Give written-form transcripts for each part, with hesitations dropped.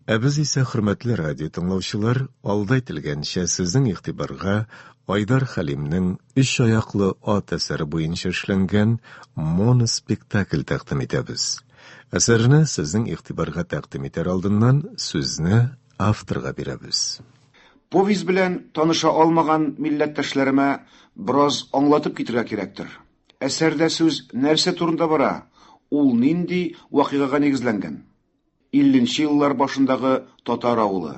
Ә без исә, хөрмәтле радио тыңлаучылар, алда әйтелгәнчә, сезнең игътибарга Айдар Хәлимнең Өч аяклы ат әсәре буенча эшләнгән моноспектакль тәкъдим итәбез. Әсәрне сезнең игътибарга тәкъдим итәр алдыннан сүзне авторга бирәбез. Повесть белән таныша алмаган милләттәшләремә бераз аңлатып китергә кирәктер. Әсәрдә сүз нәрсә турында бара, ул нинди вакыйгага нигезләнгән? Илленче еллар башындагы татар авылы.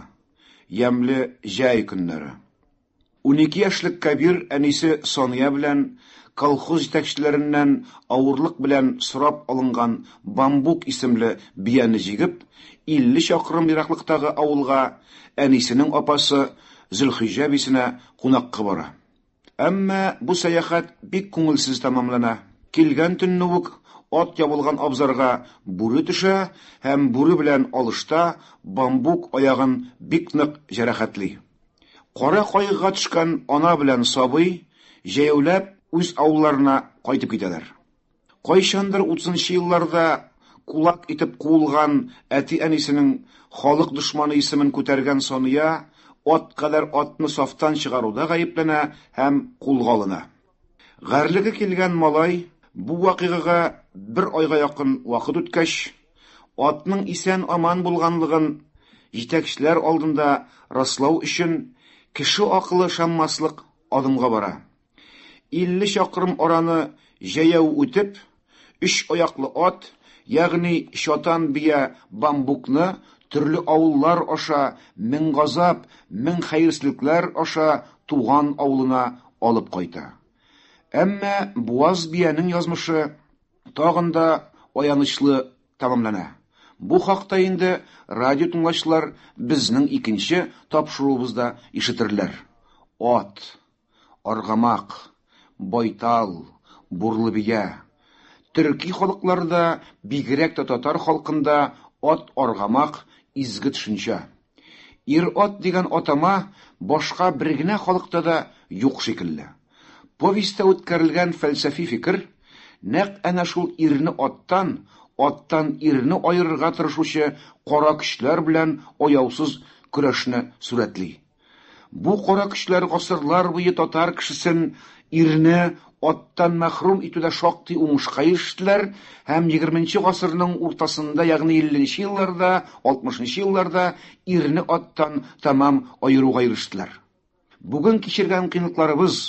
Ямьле җәй көннәре. 12 яшьлек Кәбир әнисе Сания белән колхоз җитәкчеләреннән авырлык белән сорап алынган Бамбук исемле бияне җигеп, 50 чакрым ераклыктагы авылга әнисенең апасы Зөлхиҗә әбисенә кунакка бара. Әмма бу сәяхәт бик күңелсез тәмамлана. Килгән төнне үк ат ябылган абзарга бүре төшә һәм бүре белән алышта Бамбук аягын бик нык җәрәхәтли. Кара кайгыга төшкән ана белән сабый җәяүләп үз авылларына кайтып китәләр. Кайчандыр утызынчы елларда кулак итеп куылган әти-әнисенең халык дошманы исемен күтәргән Сания ат кадәр атны сафтан чыгаруда гаепләнә һәм кулга алына. Гарьлеге килгән малай бу вакыйгага бер айга якын вакыт үткәч, атның исән-аман булганлыгын җитәкчеләр алдында раслау өчен кеше акылы ышанмаслык адымга бара. 50 чакрым араны җәяү үтеп, өч аяклы ат, ягъни чатан бия Бамбукны төрле авыллар аша, мең газап, мең хәерсезлекләр аша туган авылына алып кайта. Әмма буаз биянең язмышы тагын да аянычлы тәмамлана. Бу хакта инде радио тыңлаучылар безнең икенче тапшыруыбызда ишетерләр. Ат, аргамак, байтал, бурлы бия. Төрки халыкларда, бигрәк тә татар халкында ат-аргамак изге төшенчә. Ир-ат дигән атама башка бер генә халыкта да юк шикелле. Повестьта үткәрелгән фәлсәфи фикер нәкъ әнә шул ирне аттан, аттан ирне аерырга тырышучы кара көчләр белән аяусыз көрәшне сурәтли. Бу кара көчләр гасырлар буе татар кешесен, ирне аттан мәхрүм итүдә шактый уңышка ирештеләр һәм егерменче гасырның уртасында, ягъни илленче елларда, алтмышынчы елларда ирне аттан тәмам аеруга ирештеләр. Бүген кичергән кыенлыкларыбыз,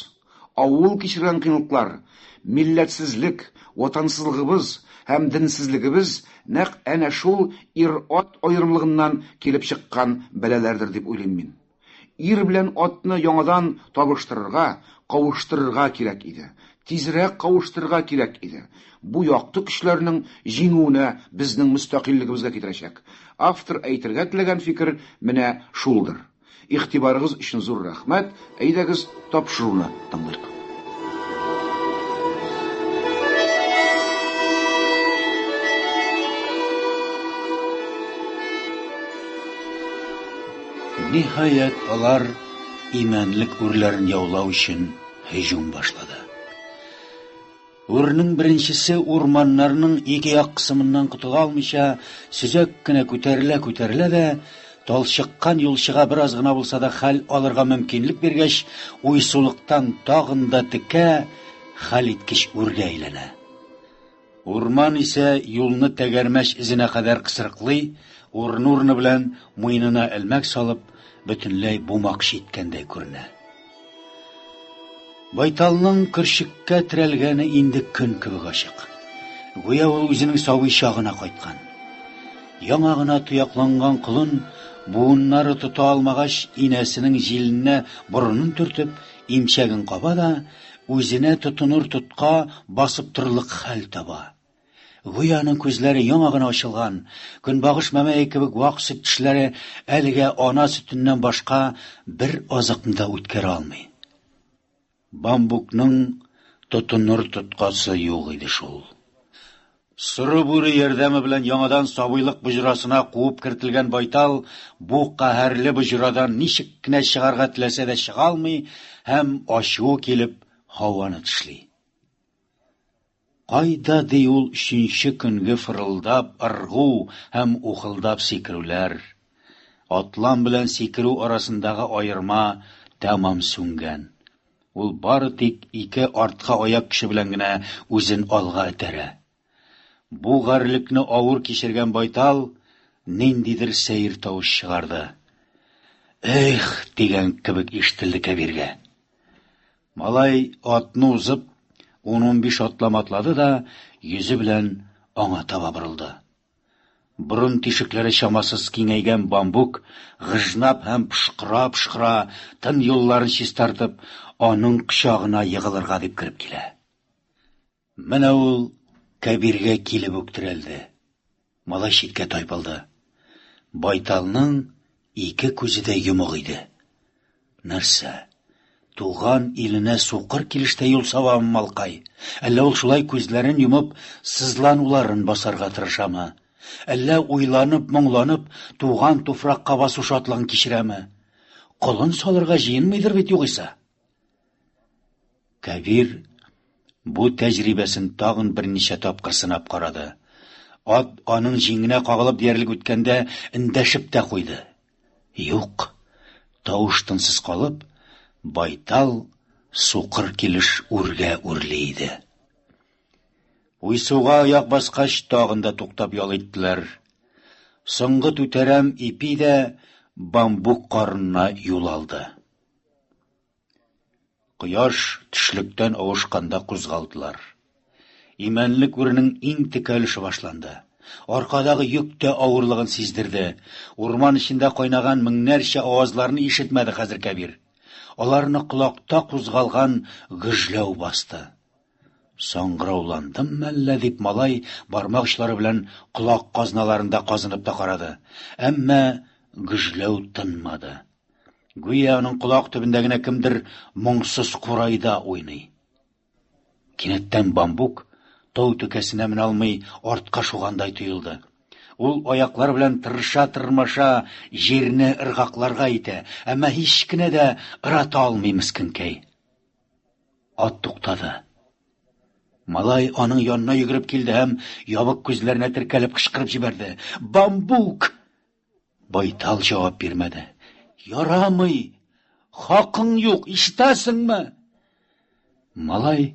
авыл кичергән кыенлыклар, милләтсезлек, ватансызлыгыбыз һәм денсезлегебез нәкъ әнә шул ир-ат аерымлыгыннан килеп чыккан бәлаләрдер дип уйлыйм мин. Ир белән атны яңадан табыштырырга, кавыштырырга кирәк иде. Тизрәк кавыштырырга кирәк иде. Бу якты көчләрнең җиңүенә, безнең мөстәкыйльлегебезгә китерәчәк. Автор әйтергә теләгән фикер менә шулдыр. Игътибарыгыз өчен зур рәхмәт, әйдәгез, тапшыруны тыңлыйк. Ниһаять, алар имәнлек үрләрен яулау өчен һөҗүм башлады. Үрнең беренчесе урманнарның ике як кысымыннан котыла алмыйча, сөзәк кенә күтәрелә-күтәрелә дә, талчыккан юлчыга бераз гына булса да хәл алырга мөмкинлек биргәч, уйсулыктан тагын да текә, хәлиткеч үргә әйләнә. Урман исә юлны тәгәрмәч эзенә кадәр кысрыклый, урыны-урыны белән муенына элмәк салып, бөтенләй бумакчы иткәндәй күренә. Байталның көрчеккә терәлгәне инде көн кебек ачык. Гүя ул үзенең сабый чагына кайткан. Яңа гына тоякланган колын, буыннары тота алмагач, инәсенең җилененә борынын төртеп, имчәген каба да, үзенә тотыныр тотка басып торырлык хәл таба. Гүя аның күзләре яңа гына ачылган, көнбагыш мәмәе кебек вак сөт тешләре әлегә ана сөтеннән башка бер азыкны да үткәрә алмый. Бамбукның тотыныр тоткасы юк иде шул. Соры бүре ярдәме белән яңадан сабыйлык боҗрасына куып кертелгән байтал бу каһәрле боҗрадан ничек кенә чыгарга теләсә дә чыга алмый һәм ачуы килеп һаваны тешли. Кайда, ди ул өченче көнге фырылдап ыргу һәм ухылдап сикерүләр? Атлам белән сикерү арасындагы аерма тәмам сүнгән. Ул бары тик ике арткы аяк көче белән генә үзен алга этәрә. Бу гарьлекне авыр кичергән байтал ниндидер сәер тавыш чыгарды. Эх, дигән кебек ишетелде Кәбиргә. Малай атны узып, ун-унбиш атлам атлады да, йөзе белән аңа таба борылды. Борын тишекләре чамасыз киңәйгән бамбук, гыжнап һәм пошкыра-пошкыра, тын юлларын чистартып, аның кочагына егылырга дип кереп килә. Менә ул Кәбиргә килеп үк терәлде. Малай читкә тайпылды. Байталның ике күзе дә йомык иде. Нәрсә? Туган иленә сукыр килеш тә юл сабамы малкай? Әллә ул шулай күзләрен йомып, сызлануларын басарга тырышамы? Әллә уйланып, моңланып, туган туфракка басу шатлыгын кичерәме? Колын салырга җыенмыйдыр бит югыйсә. Кәбир бу тәҗрибәсен тагын берничә тапкыр сынап карады. Ат аның җиңенә кагылып диярлек үткәндә эндәшеп тә куйды. Юк, тавыш-тынсыз калып, байтал сукыр килеш үргә үрли иде. Уйсуга аяк баскач, тагын да туктап ял иттеләр. Соңгы түтәрәм ипи дә бамбук карынына юл алды. Кояш төшлектән авышканда кузгалдылар. Имәнлек үренең иң текә өлеше башланды. Аркадагы йөк тә авырлыгын сиздерде. Урман эчендә кайнаган меңнәрчә авазларны ишетмәде хәзер Кәбир. Аларны колакта кузгалган гөжләү басты. Саңгырауландым мәллә дип малай бармак очлары белән колак казналарында казынып та карады. Әмма гөжләү тынмады. Гүя аның колак төбендә генә кемдер моңсыз курайда уйный. Кинәттән бамбук тау текәсенә менә алмый артка шугандай тоелды. Ул аяклар белән тырыша-тырмаша җирне ыргакларга итә, әмма һич кенә дә ырата алмый мескенкәй. Ат туктады. Малай аның янына йөгереп килде һәм ябык күзләренә теркәлеп кычкырып җибәрде. «Бамбук!» Байтал җавап бирмәде. Ярамый! Хакың юк, ишетәсеңме? Малай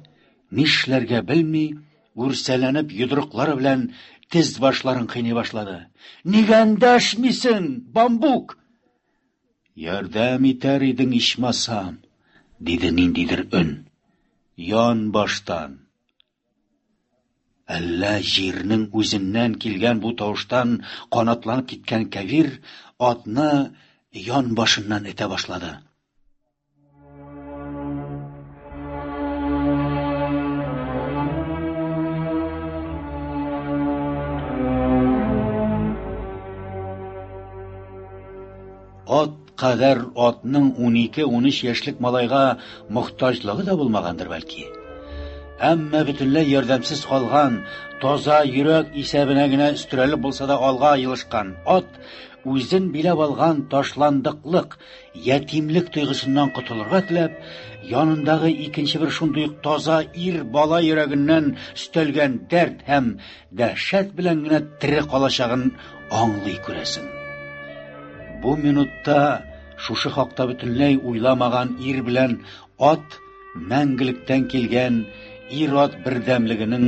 нишләргә белми, үрсәләнеп йодрыклары белән тез башларын кыйный башлады. Нигә эндәшмисең, бамбук? Ярдәм итәр идең ичмасам, диде ниндидер өн. Ян баштан. Әллә җирнең үзеннән килгән бу тавыштан канатланып киткән Кәбир атны ян башыннан этә башлады. Ат кадәр атның 12-13 яшьлек малайга мохтаҗлыгы да булмагандыр бәлки. Әмма бөтенләй ярдәмсез калган, таза йөрәк исәбенә генә өстерәлеп булса да алга елышкан ат үзен биләп алган ташландыклык, ятимлек тойгысыннан котылырга теләп, янындагы икенче бер шундый ук таза ир бала йөрәгеннән өстәлгән дәрт һәм дәһшәт белән генә тере калачагын аңлый күрәсең. Бу минутта шушы хакта бөтенләй уйламаган ир белән ат мәңгелектән килгән ир-ат бердәмлегенең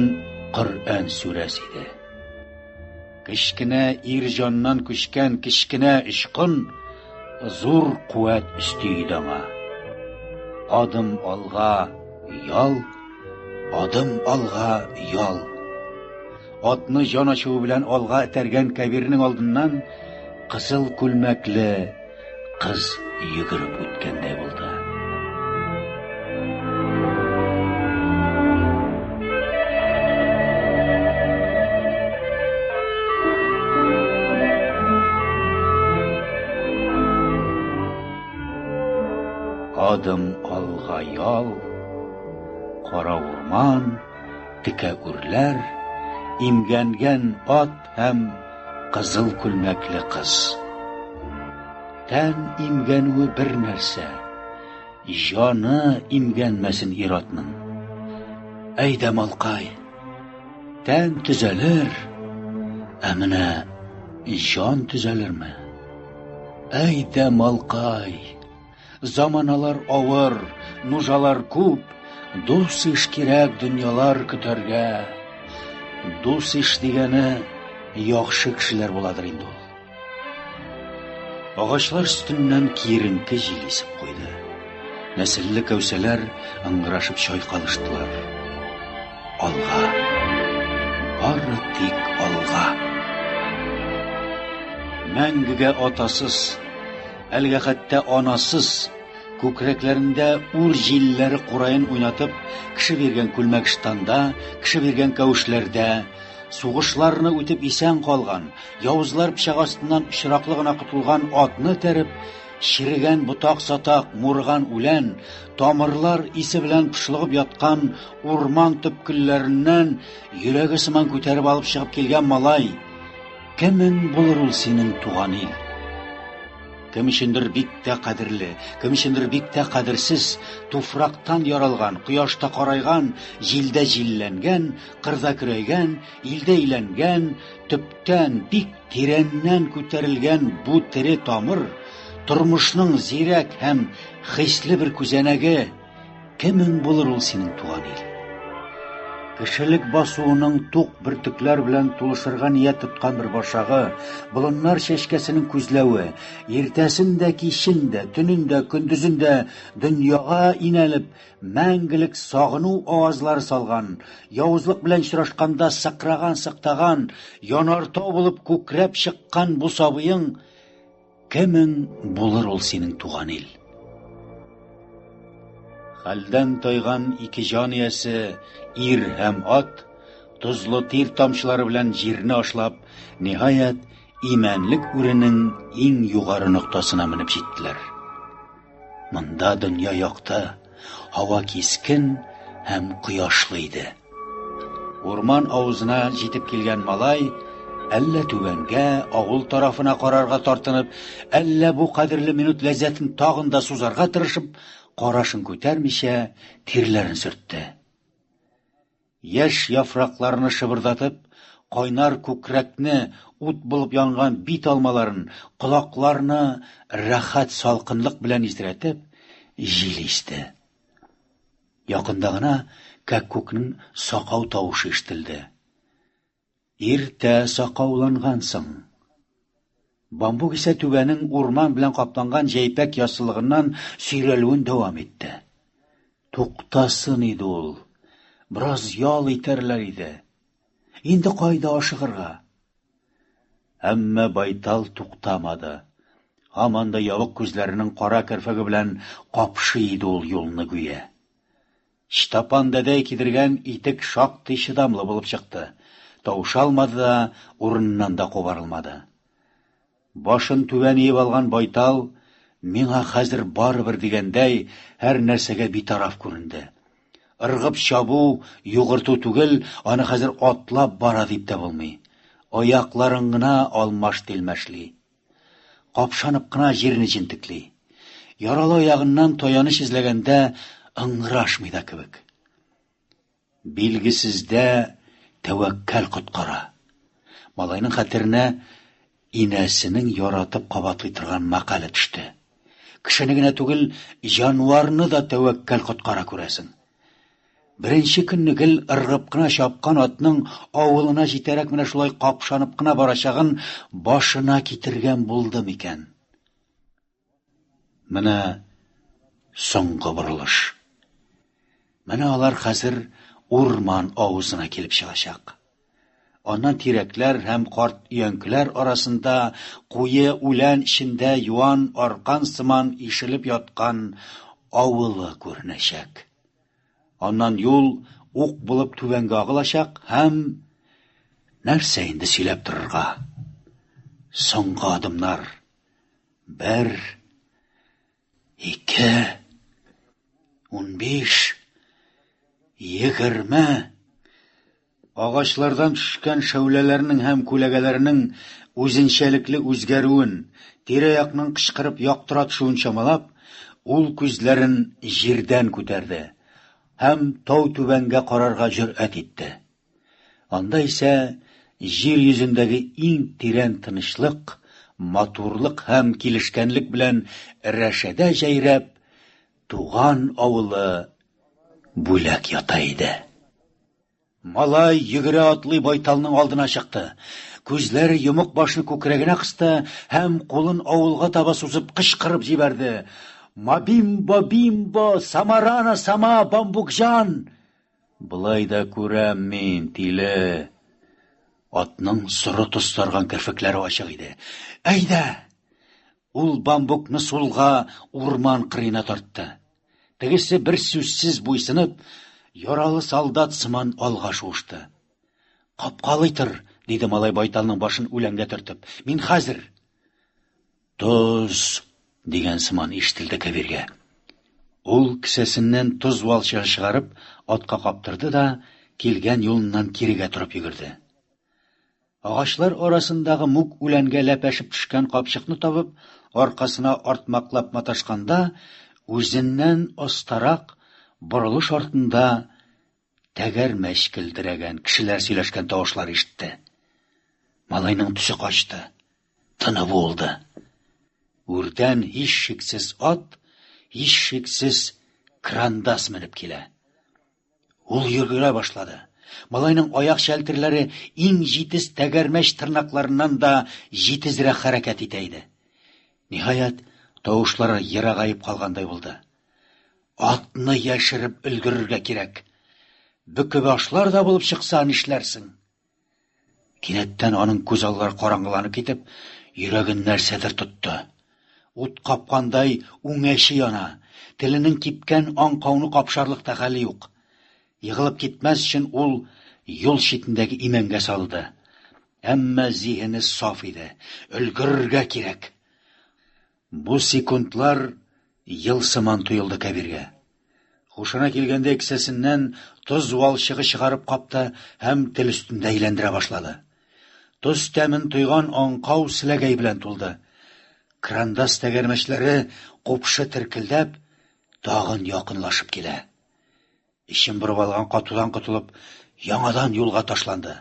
Коръән сүрәсе иде. Кечкенә ир җаннан күчкән кечкенә очкын зур куәт өсти иде аңа. Адым алга ял, Адым алга ял. Атны җан ачуы белән алга этәргән Кәбирнең алдыннан кызыл күлмәкле кыз йөгереп үткәндәй булды. Адым алга ял, Кара урман, текә үрләр, имгәнгән ат һәм кызыл күлмәкле кыз. Тән имгәнүе бер нәрсә, җаны имгәнмәсен ир-атның. Әйдә, малкай, тән төзәлер, ә менә җан төзәлерме? Әйдә, малкай! Заманалар авыр, нужалар күп, дус-иш кирәк дөньялар көтәргә. Дус-иш дигәне яхшы кешеләр буладыр инде ул. Агачлар өстеннән киеренке җил исеп куйды. Нәселле кәүсәләр ыңгырашып чайкалыштылар. Алга. Бары тик алга. Мәңгегә атасыз, әлегә хәтта анасыз, күкрәкләрендә үр җилләре кураен уйнатып, кеше биргән күлмәк-штанда, кеше биргән кәвешләрдә, сугышларны үтеп исән калган, явызлар пычагы астыннан очраклы гына котылган атны этәреп, черегән ботак-сатак, мурыган үлән, тамырлар исе белән пышлыгып яткан урман төпкелләреннән йөрәге сыман күтәреп алып чыгып килгән малай, кемең булыр ул синең туган ил? Кем өчендер бик тә кадерле, кем өчендер бик тә кадерсез, туфрактан яралган, кояшта карайган, җилдә җилләнгән, кырда көрәйгән, илдә иләнгән, төптән, бик тирәннән күтәрелгән бу тере тамыр, тормышның зирәк һәм хисле бер күзәнәге, кемең булыр ул синең туган ил? Кешелек басуының тук бөртекләр белән тулышырга ният тоткан бер башагы, болыннар чәчкәсенең күзләве, иртәсен дә, кичен дә, төнен дә, көндезен дә дөньяга инәлеп, мәңгелек сагыну авазлары салган, явызлык белән очрашканда сыкраган-сыктаган, янартау булып күкрәп чыккан бу сабыең кемең булыр ул синең туган ил? Хәлдән тайган ике җан иясе, ир һәм ат, тозлы тир тамчылары белән җирне ашлап, ниһаять, имәнлек үренең иң югары ноктасына менеп җиттеләр. Монда дөнья якты, һава кискен һәм кояшлы иде. Урман авызына җитеп килгән малай, әллә түбәнгә, авыл тарафына карарга тартынып, әллә бу кадерле минут ләззәтен тагын да сузарга тырышып, карашын күтәрмичә, тирләрен сөртте. Яшь яфракларны шыбырдатып, кайнар күкрәкне, ут булып янган бит алмаларын, колакларны рәхәт салкынлык белән изрәтеп, җил исте. Якында гына кәккүкнең сакау тавышы ишетелде. Иртә сакаулангансың. Бамбук исә түбәнең урман белән капланган җәйпәк яссылыгыннан сөйрәлүен дәвам итте. Туктасын иде ул. Бераз ял итәрләр иде. Инде кайда ашыгырга? Әмма Байтал туктамады. Һаман да ябык күзләренең кара керфеге белән капшый иде ул юлны гүя. Чтапан дәдәй кидергән итек шактый чыдамлы булып чыкты. Таушалмады да, урыныннан да кубарылмады. Башын түбән иеп алган Байтал, миңа хәзер барыбер дигәндәй, һәр нәрсәгә битараф күренде. Ыргып чабу, югырту түгел, аны хәзер атлап бара дип тә булмый. Аякларын гына алмаш-тилмәшли. Капшанып кына җирне җентекли. Яралы аягыннан таяныч эзләгәндә ыңгырашмый да кебек. Билгесездә тәвәккәл коткара. Малайның хәтеренә инәсенең яратып кабатлый торган мәкале төште. Кешене генә түгел, җанварны да тәвәккәл коткара күрәсең. Беренче көнне гел ыргып кына чапкан атның авылына җитәрәк менә шулай капшанып кына барачагын башына китергән булды микән? Менә соңгы борылыш. Менә алар хәзер урман авызына килеп чыгачак. Аннан тирәкләр һәм карт өянкеләр арасында куе үлән эчендә юан аркан сыман ишелеп яткан авылы күренәчәк. Аннан юл ук булып түбәнгә агылачак һәм нәрсә инде сөйләп торырга? Соңгы адымнар. Бер, ике, 15, 20. Агачлардан төшкән шәүләләрнең һәм күләгәләрнең үзенчәлекле үзгәрүен, тирә-якның кычкырып яктыра төшүен чамалап, ул күзләрен җирдән күтәрде һәм тау түбәнгә карарга җөрьәт итте. Анда исә җир йөзендәге иң тирән тынычлык, матурлык һәм килешкәнлек белән рәшәдә җәйрәп, туган авылы Бүләк ята иде. Малай йөгерә-атлый байталның алдына чыкты. Күзләре йомык башны күкрәгенә кысты һәм кулын авылга таба сузып кычкырып җибәрде. Мабимбо, бимбо, самарана, сама, бамбукҗан! Болай да күрәм мин, тиле. Атның соры тоз сарган керфекләре ачык иде. Әйдә! Ул бамбукны сулга, урман кырыена тартты. Тегесе бер сүзсез буйсынып, яралы солдат сыман алга шуышты. Капкалый тор, диде малай байталның башын үләнгә төртеп. Мин хәзер. Тоз, дигән сыман ишетелде Кәбиргә. Ул кесәсеннән тоз валчыгы чыгарып, атка каптырды да, килгән юлыннан кирегә торып йөгерде. Агачлар арасындагы мүк үләнгә ләпәшеп төшкән капчыкны табып, аркасына артмаклап маташканда, үзеннән остарак, борылыш артында тәгәрмәч келдерәгән кешеләр сөйләшкән тавышлар ишетте. Малайның төсе качты, тыны буылды. Үрдән һичшиксез ат, һичшиксез крандас менеп килә. Ул йөгерә башлады. Малайның аяк шәлтерләре иң җитез тәгәрмәч тырнакларыннан да җитезрәк хәрәкәт итә иде. Ниһаять, тавышлары ерагаеп калгандай булды. Атны яшереп өлгерергә кирәк. Бөкебашлар да булып чыкса, нишләрсең? Кинәттән аның күз аллары караңгыланып китеп, йөрәген нәрсәдер тотты. Ут капкандай үңәче яна, теленең кипкән аңкауны капшарлык та хәле юк. Егылып китмәс өчен ул юл читендәге имәнгә салды. Әмма зиһене саф иде. Өлгерергә кирәк. Бу секундлар ел сыман тоелды Кәбиргә. Хушына килгәндә кесәсеннән тоз валчыгы чыгарып капты һәм тел өстендә әйләндерә башлады. Тоз тәмен тойган аңкау селәгәй белән тулды. Крандас тәгәрмәчләре купшы теркелдәп, тагын якынлашып килә. Эчен борып алган катудан котылып, яңадан юлга ташланды.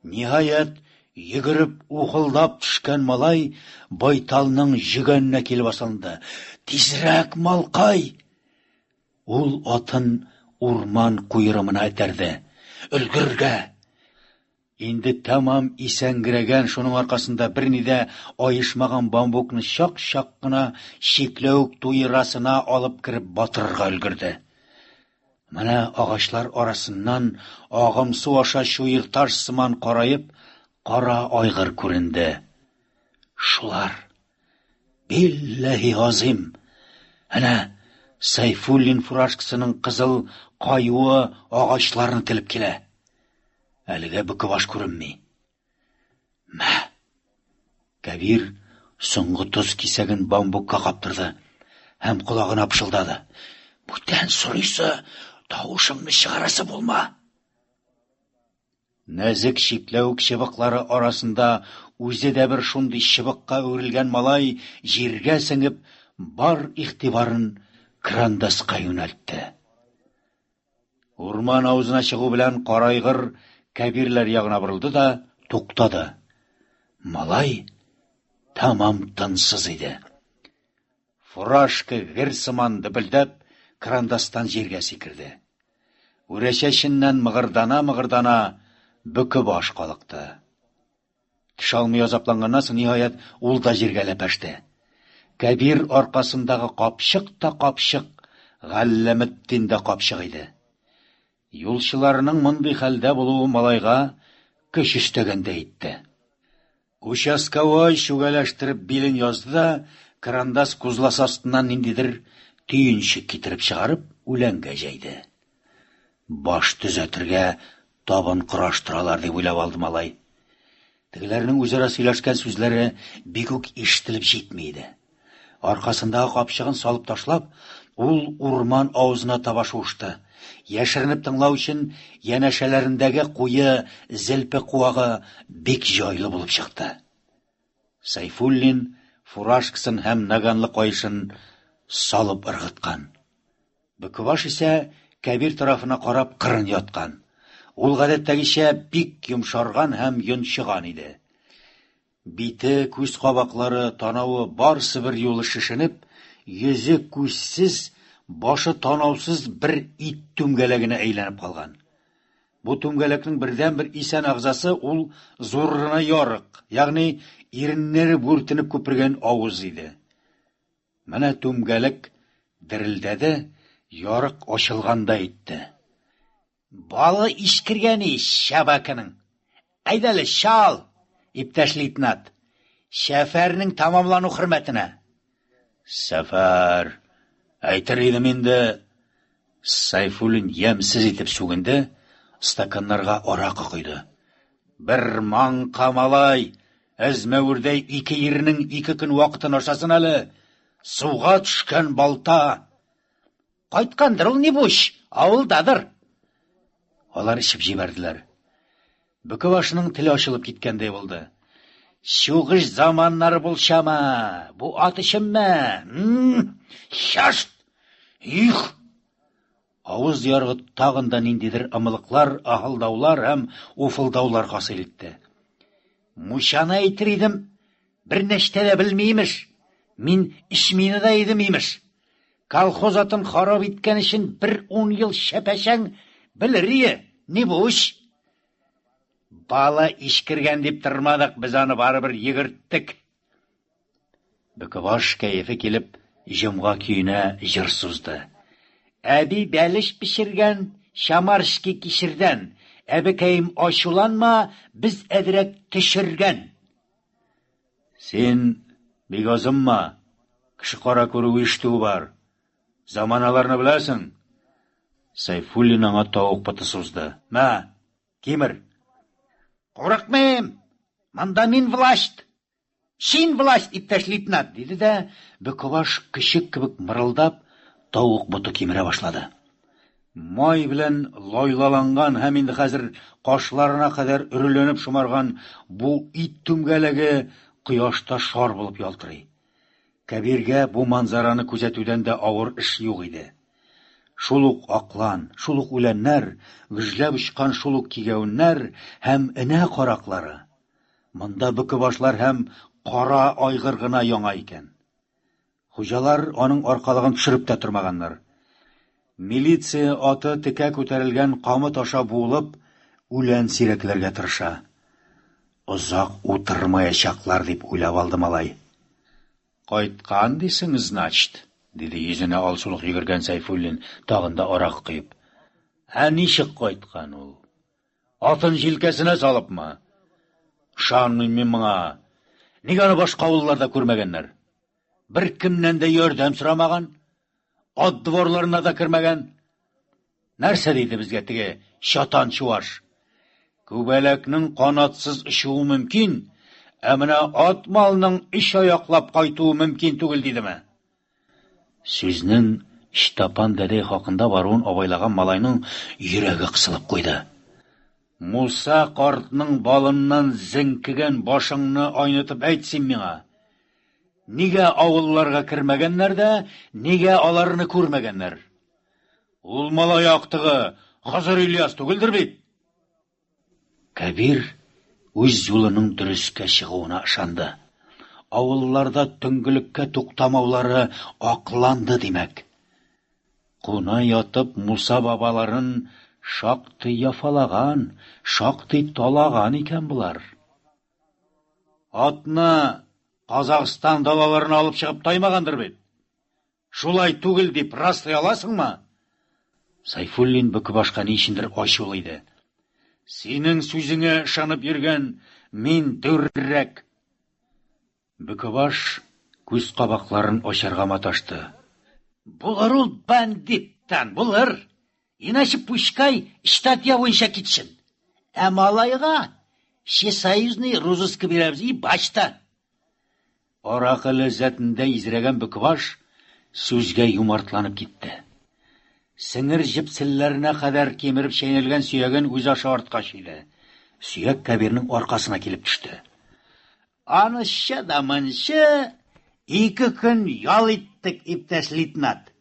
Ниһаять, йөгереп ухылдап төшкән малай байталның җөгәненә килеп асылынды. Тизрәк, малкай! Ул атын урман куерымына этәрде. Өлгергә! Инде тәмам исәнгерәгән, шуның аркасында берни дә аешмаган бамбукны чак-чак кына чикләвек туерасына алып кереп батырырга өлгерде. Менә агачлар арасыннан агымсу аша чуерташ сыман караеп, кара айгыр күренде. Шулар. Билләһи азим. Әнә Сайфуллин фуражкасының кызыл каюы агачларны телеп килә. Әлегә бөке баш күренми. Мә! Кәбир соңгы тоз кисәген бамбукка каптырды һәм колагына пышылдады. Бүтән сорыйсы, тавышыңны чыгарасы булма. Нәзек чикләвек чыбыклары арасында үзе дә бер шундый чыбыкка әверелгән малай җиргә сеңеп, бар игътибарын Крандаска юнәлтте. Урман авызына чыгу белән Карайгыр Кәбирләр ягына борылды да туктады. Малай тәмам тынсыз иде. Фуражка гер сыман дөпелдәп, крандастан җиргә сикерде. Үрәчәченнән мыгырдана-мыгырдана бөке баш калыкты. Төшә алмый азапланганнан соң, ниһаять, ул да җиргә ләпәште. Кәбир аркасындагы капчык та капчык, Галләметдин дә капчык иде. Юлчыларының мондый хәлдә булуы малайга көч өстәгәндәй итте. Участковой чүгәләштереп билен язды да, карандас кузласы астыннан ниндидер төенчек китереп чыгарып, үләнгә җәйде. Баш төзәтергә табын кораштыралар дип уйлап алды малай. Тегеләрнең үзара сөйләшкән сүзләре бик үк ишетелеп җитми иде. Аркасындагы капчыгын салып ташлап, ул урман авызына таба шуышты. Яшеренеп тыңлау өчен янәшәләрендәге куе зелпе куагы бик җайлы булып чыкты. Сайфуллин фуражкасын һәм наганлы каешын салып ыргыткан. Бөкебаш исә Кәбир тарафына карап кырын яткан. Ул гадәттәгечә бик йомшарган һәм йончыган иде. Бите, күз кабаклары, танавы барысы бер юлы шешенеп, йөзе күзсез, башы танаусыз бер ит түмгәләгенә әйләнеп калган. Бу түмгәләкнең бердәнбер исән әгъзасы ул зур гына ярык, ягъни иреннәре бүртенеп күпергән авыз иде. Менә түмгәлек дерелдәде, ярык ачылгандай итте. Балы искергән ич шабаканың. Әйдәле, чал, иптәш лейтенант. Сәфәрнең тәмамлану хөрмәтенә. Сәфәр, әйтер идем инде. Сайфуллин ямьсез итеп сүгенде, стаканнарга аракы койды. Бер маңка малай, әзмәвердәй ике ирнең ике көн вакытын ашасын әле. Суга төшкән балта. Кайткандыр ул, нибуч, авылдадыр. Алар эчеп җибәрделәр. Бөке башының теле ачылып киткәндәй булды. Сугыш заманнары булчама, бу ат өченме? Шашт! Их! Авыз ярыгы тагын да ниндидер ымлыклар, аһылдаулар һәм уфылдаулар хасил итте. Мучаны әйтер идем, бер нәрсә дә белми имеш. Мин эчмине дә идем имеш. Колхоз атын харап иткән өчен бер ун ел шәпәшәң белер ие, нибуч. Бала искергән дип тормадык, без аны барыбер йөгерттек. Бөкебаш кәефе килеп, җомга көенә җыр сузды. Әби бәлеш пешергән, шамарский кишердән. Әбекәем ачуланма, без әзрәк төшергән. Син бик азынма, кеше кара күрү ишетү бар. Заманаларны беләсең. Сайфуллин аңа тавык боты сузды. Мә, кимер. Курыкмыйм. Монда мин власть. Син власть, иптәш лейтенант, диде дә, Бөкебаш көчек кебек мырылдап, тавык боты кимерә башлады. Май белән лайлаланган һәм инде хәзер кашларына кадәр өреләнеп шомарган бу ит түмгәләге кояшта шар булып ялтырый. Кәбиргә бу манзараны күзәтүдән дә авыр эш юк иде. Шул ук аклан, шул ук үләннәр, гөжләп очкан шул ук кигәвеннәр һәм энә караклары. Монда бөкебашлар һәм кара айгыр гына яңа икән. Хуҗалар аның аркалыгын төшереп тә тормаганнар. Милиция аты текә күтәрелгән камыт аша буылып, үлән сирәкләргә тырыша. Озак утырмаячаклар дип уйлап алды малай. Кайткан дисең, значит, диде йөзенә алсулык йөгергән Сайфуллин, тагын да аракы коеп. Ә ничек кайткан ул? Атын җилкәсенә салыпмы? Ышанмыйм мин моңа. Нигә аны башка авылларда күрмәгәннәр? Бер кемнән дә ярдәм сорамаган, ат дворларына да кермәгән. Нәрсә диде безгә теге чатан чуаш? Күбәләкнең канатсыз очуы мөмкин, ә менә ат малның өч аяклап кайтуы мөмкин түгел дидеме? Сүзнең Ычтапан дәдәй хакында баруын абайлаган малайның йөрәге кысылып куйды. Муса картның балыннан зеңкегән башыңны айнытып әйт син миңа. Нигә авылларга кермәгәннәр дә, нигә аларны күрмәгәннәр? Ул малай актыгы Хозыр Ильяс түгелдер бит? Кәбир үз юлының дөрескә чыгуына ышанды. Авылларда төнгелеккә туктамаулары акланды, димәк. Куна ятып Муса бабаларын шактый яфалаган, шактый талаган икән болар. Атны Казахстан далаларына алып чыгып таймагандыр бит. Шулай түгел дип раслый аласыңмы? Сайфуллин бөке башка ни өчендер ачулы иде. Синең сүзеңә ышанып йөргән мин дүррәк. Бөкебаш күз кабакларын ачарга маташты. Булыр ул бандиттан, булыр. Иначе пускай статья буенча китсен. Ә малайга всесоюзный розыск бирәбез и башта. Аракы ләззәтендә изрәгән бөкебаш сүзгә юмартланып китте. Сеңер җепселләренә кадәр кимереп чәйнәлгән сөяген үз аша артка чөйде. Сөяк Кәбирнең аркасына килеп төште. Анысы да монсы ике көн ял иттек, иптәш лейтенант.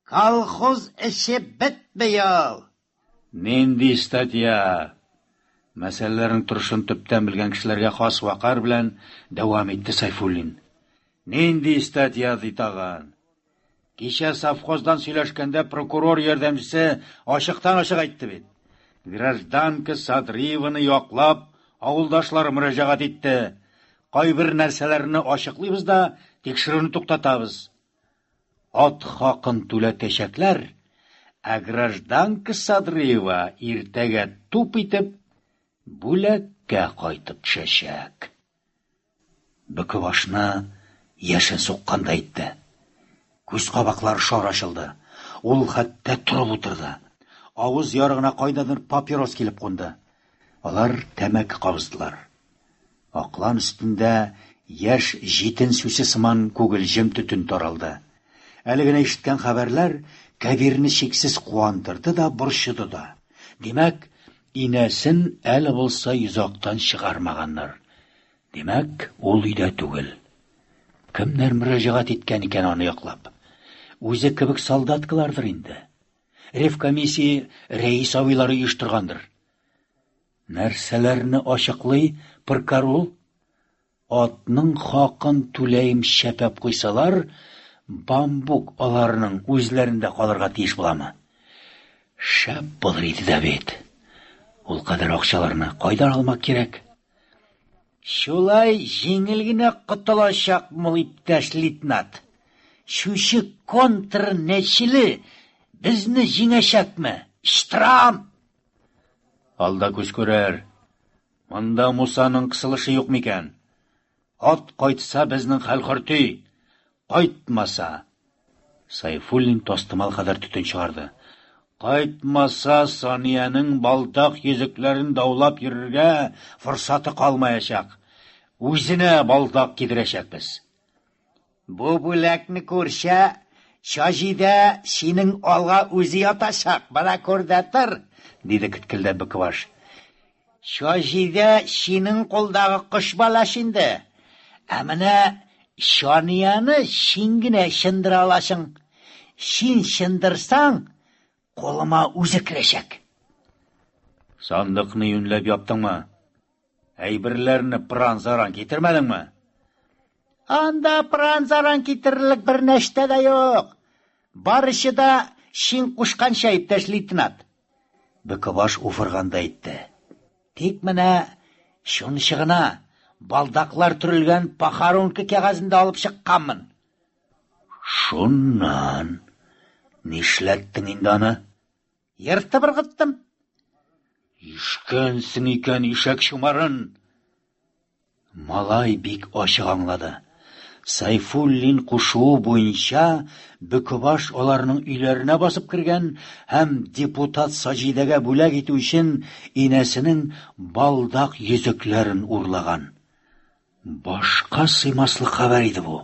Колхоз эше бетми ул. Нинди статья? Мәсьәләләрнең торышын төптән белгән кешеләргә хас вәкарь белән дәвам итте Сайфуллин. Нинди статья ди тагын? Кичә совхоздан сөйләшкәндә прокурор ярдәмчесе ачыктан-ачык әйтте бит. Гражданка Садриеваны яклап, авылдашлары мөрәҗәгать итте. Кайбер нәрсәләрне ачыклыйбыз да, тикшерүне туктатабыз. Ат хакын түләтәчәкләр, ә гражданка Садриева иртәгә туп итеп бүләккә кайтып төшәчәк. Бөке башны яшен суккандай итте. Күз кабаклары шар ачылды. Ул хәтта торып утырды. Авыз ярыгына кайдадыр папирос килеп кунды. Алар тәмәке кабыздылар. Аклан өстендә яшь җитен сүсе сыман күгелҗем төтен таралды. Әле генә ишеткән хәбәрләр Кәбирне чиксез куандырды да, борчыды да. Димәк, инәсен әле булса йозактан чыгармаганнар. Димәк, ул өйдә түгел. Кемнәр мөрәҗәгать иткән икән аны яклап? Үзе кебек солдаткалардыр инде. Ревкомиссия рәис абыйлары оештыргандыр. Нәрсәләрне ачыклый прокурор? Атның хакын түләем чәпәп куйсалар, бамбук аларның үзләрендә калырга тиеш буламы? Шәп булыр иде дә бит. Ул кадәр акчаларны кайдан алмак кирәк? Шулай җиңел генә котылачакмы ул, иптәш лейтенант? Шушы контрнәчеле безне җиңәчәкме? Штрам! Алда күз күрер. Монда Мусаның кысылышы юк микән? Ат кайтса, безнең хәл хөрти. Кайтмаса... Сайфуллин тастымал кадәр төтен чыгарды. Кайтмаса, Саниянең балдак йөзекләрен даулап йөрергә форсаты калмаячак. Үзенә балдак кидерәчәкбез. Бу бүләкне күрсә, Саҗидә синең алга үзе ятачак, менә күр дә тор, диде кеткелдәп Бөкебаш. Саҗидә синең кулдагы кош баласы инде. Ә менә Санияне син генә чындыра аласың. Син чындырсаң, кулыма үзе керәчәк. Сандыкны юньләп яптыңмы? Әйберләрне пыран-заран китермәдеңме? Анда пыран-заран китерерлек бер нәрсә дә юк. Барысы да син кушканча, иптәш лейтенант. Бөкебаш уфыргандай итте. Тик менә шунысы гына, балдаклар төрелгән похоронка кәгазен дә алып чыкканмын. Шуннан нишләттең инде аны? Ертып ыргыттым. Ишкәнсең икән ишәк чумарын. Малай бик ачык аңлады. Сайфуллин кушуы буенча Бөкебаш аларның өйләренә басып кергән һәм депутат Саҗидәгә бүләк итү өчен инәсенең балдак йөзекләрен урлаган. Башка сыймаслык хәбәр иде бу.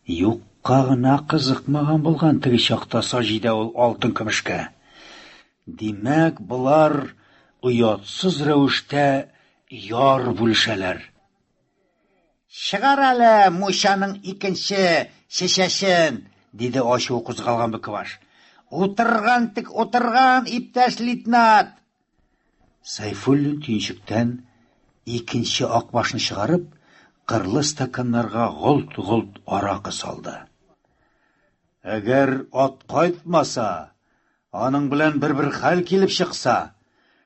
Юкка гына кызыкмаган булган теге чакта Саҗидә ул алтын көмешкә. Димәк, болар оятсыз рәвештә яр бүлешәләр. Чыгар әле мунчаның икенче шешәсен, диде ачуы кузгалган Бөкебаш. Утырган тек утырган, иптәш лейтенант. Сайфуллин төенчектән икенче акбашны чыгарып, кырлы стаканнарга голт-голт аракы салды. Әгәр ат кайтмаса, аның белән бер-бер хәл килеп чыкса,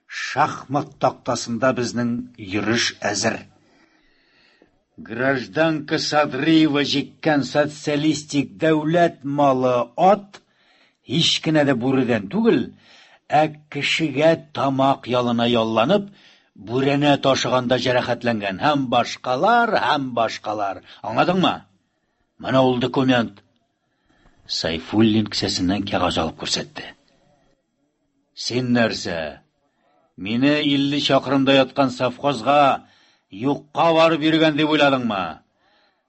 шахмат тактасында безнең йөреш әзер. Гражданка Садриева җиккән социалистик дәүләт малы ат һич кенә дә бүредән түгел, ә кешегә тамак ялына ялланып, бүрәнә ташыганда җәрәхәтләнгән һәм башкалар, һәм башкалар. Аңладыңмы? Менә ул документ. Сайфуллин кесәсеннән кәгазь алып күрсәтте. Син нәрсә? Мине 50 чакрымда яткан совхозга юкка барып йөргән дип уйладыңмы?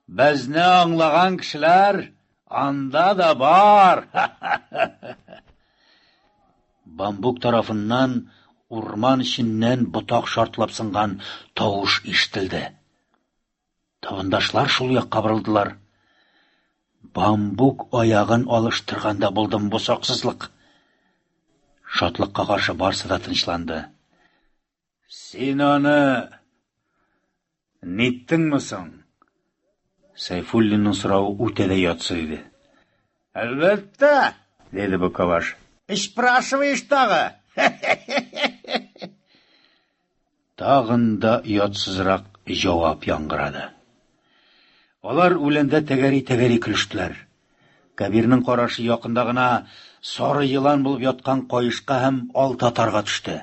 Безне аңлаган кешеләр анда да бар. Бамбук тарафыннан урман эченнән ботак шартлап сынган тавыш ишетелде. Табындашлар шул якка борылдылар. Бамбук аягын алыштырганда булдым бу саксызлык. Шатлыкка каршы барсы да тынычланды. Син аны ниттеңме соң? Сәйфуллинның соравы үтә дә ятсыз иде. Әлбәттә, диде Букабаш. Спрашиваешь тагы? Тагын да оятсызрак җавап яңгырады. Алар үләндә тәгәри-тәгәри көлештеләр. Кәбирнең карашы якында гына сары елан булып яткан каешка һәм алтатарга төште.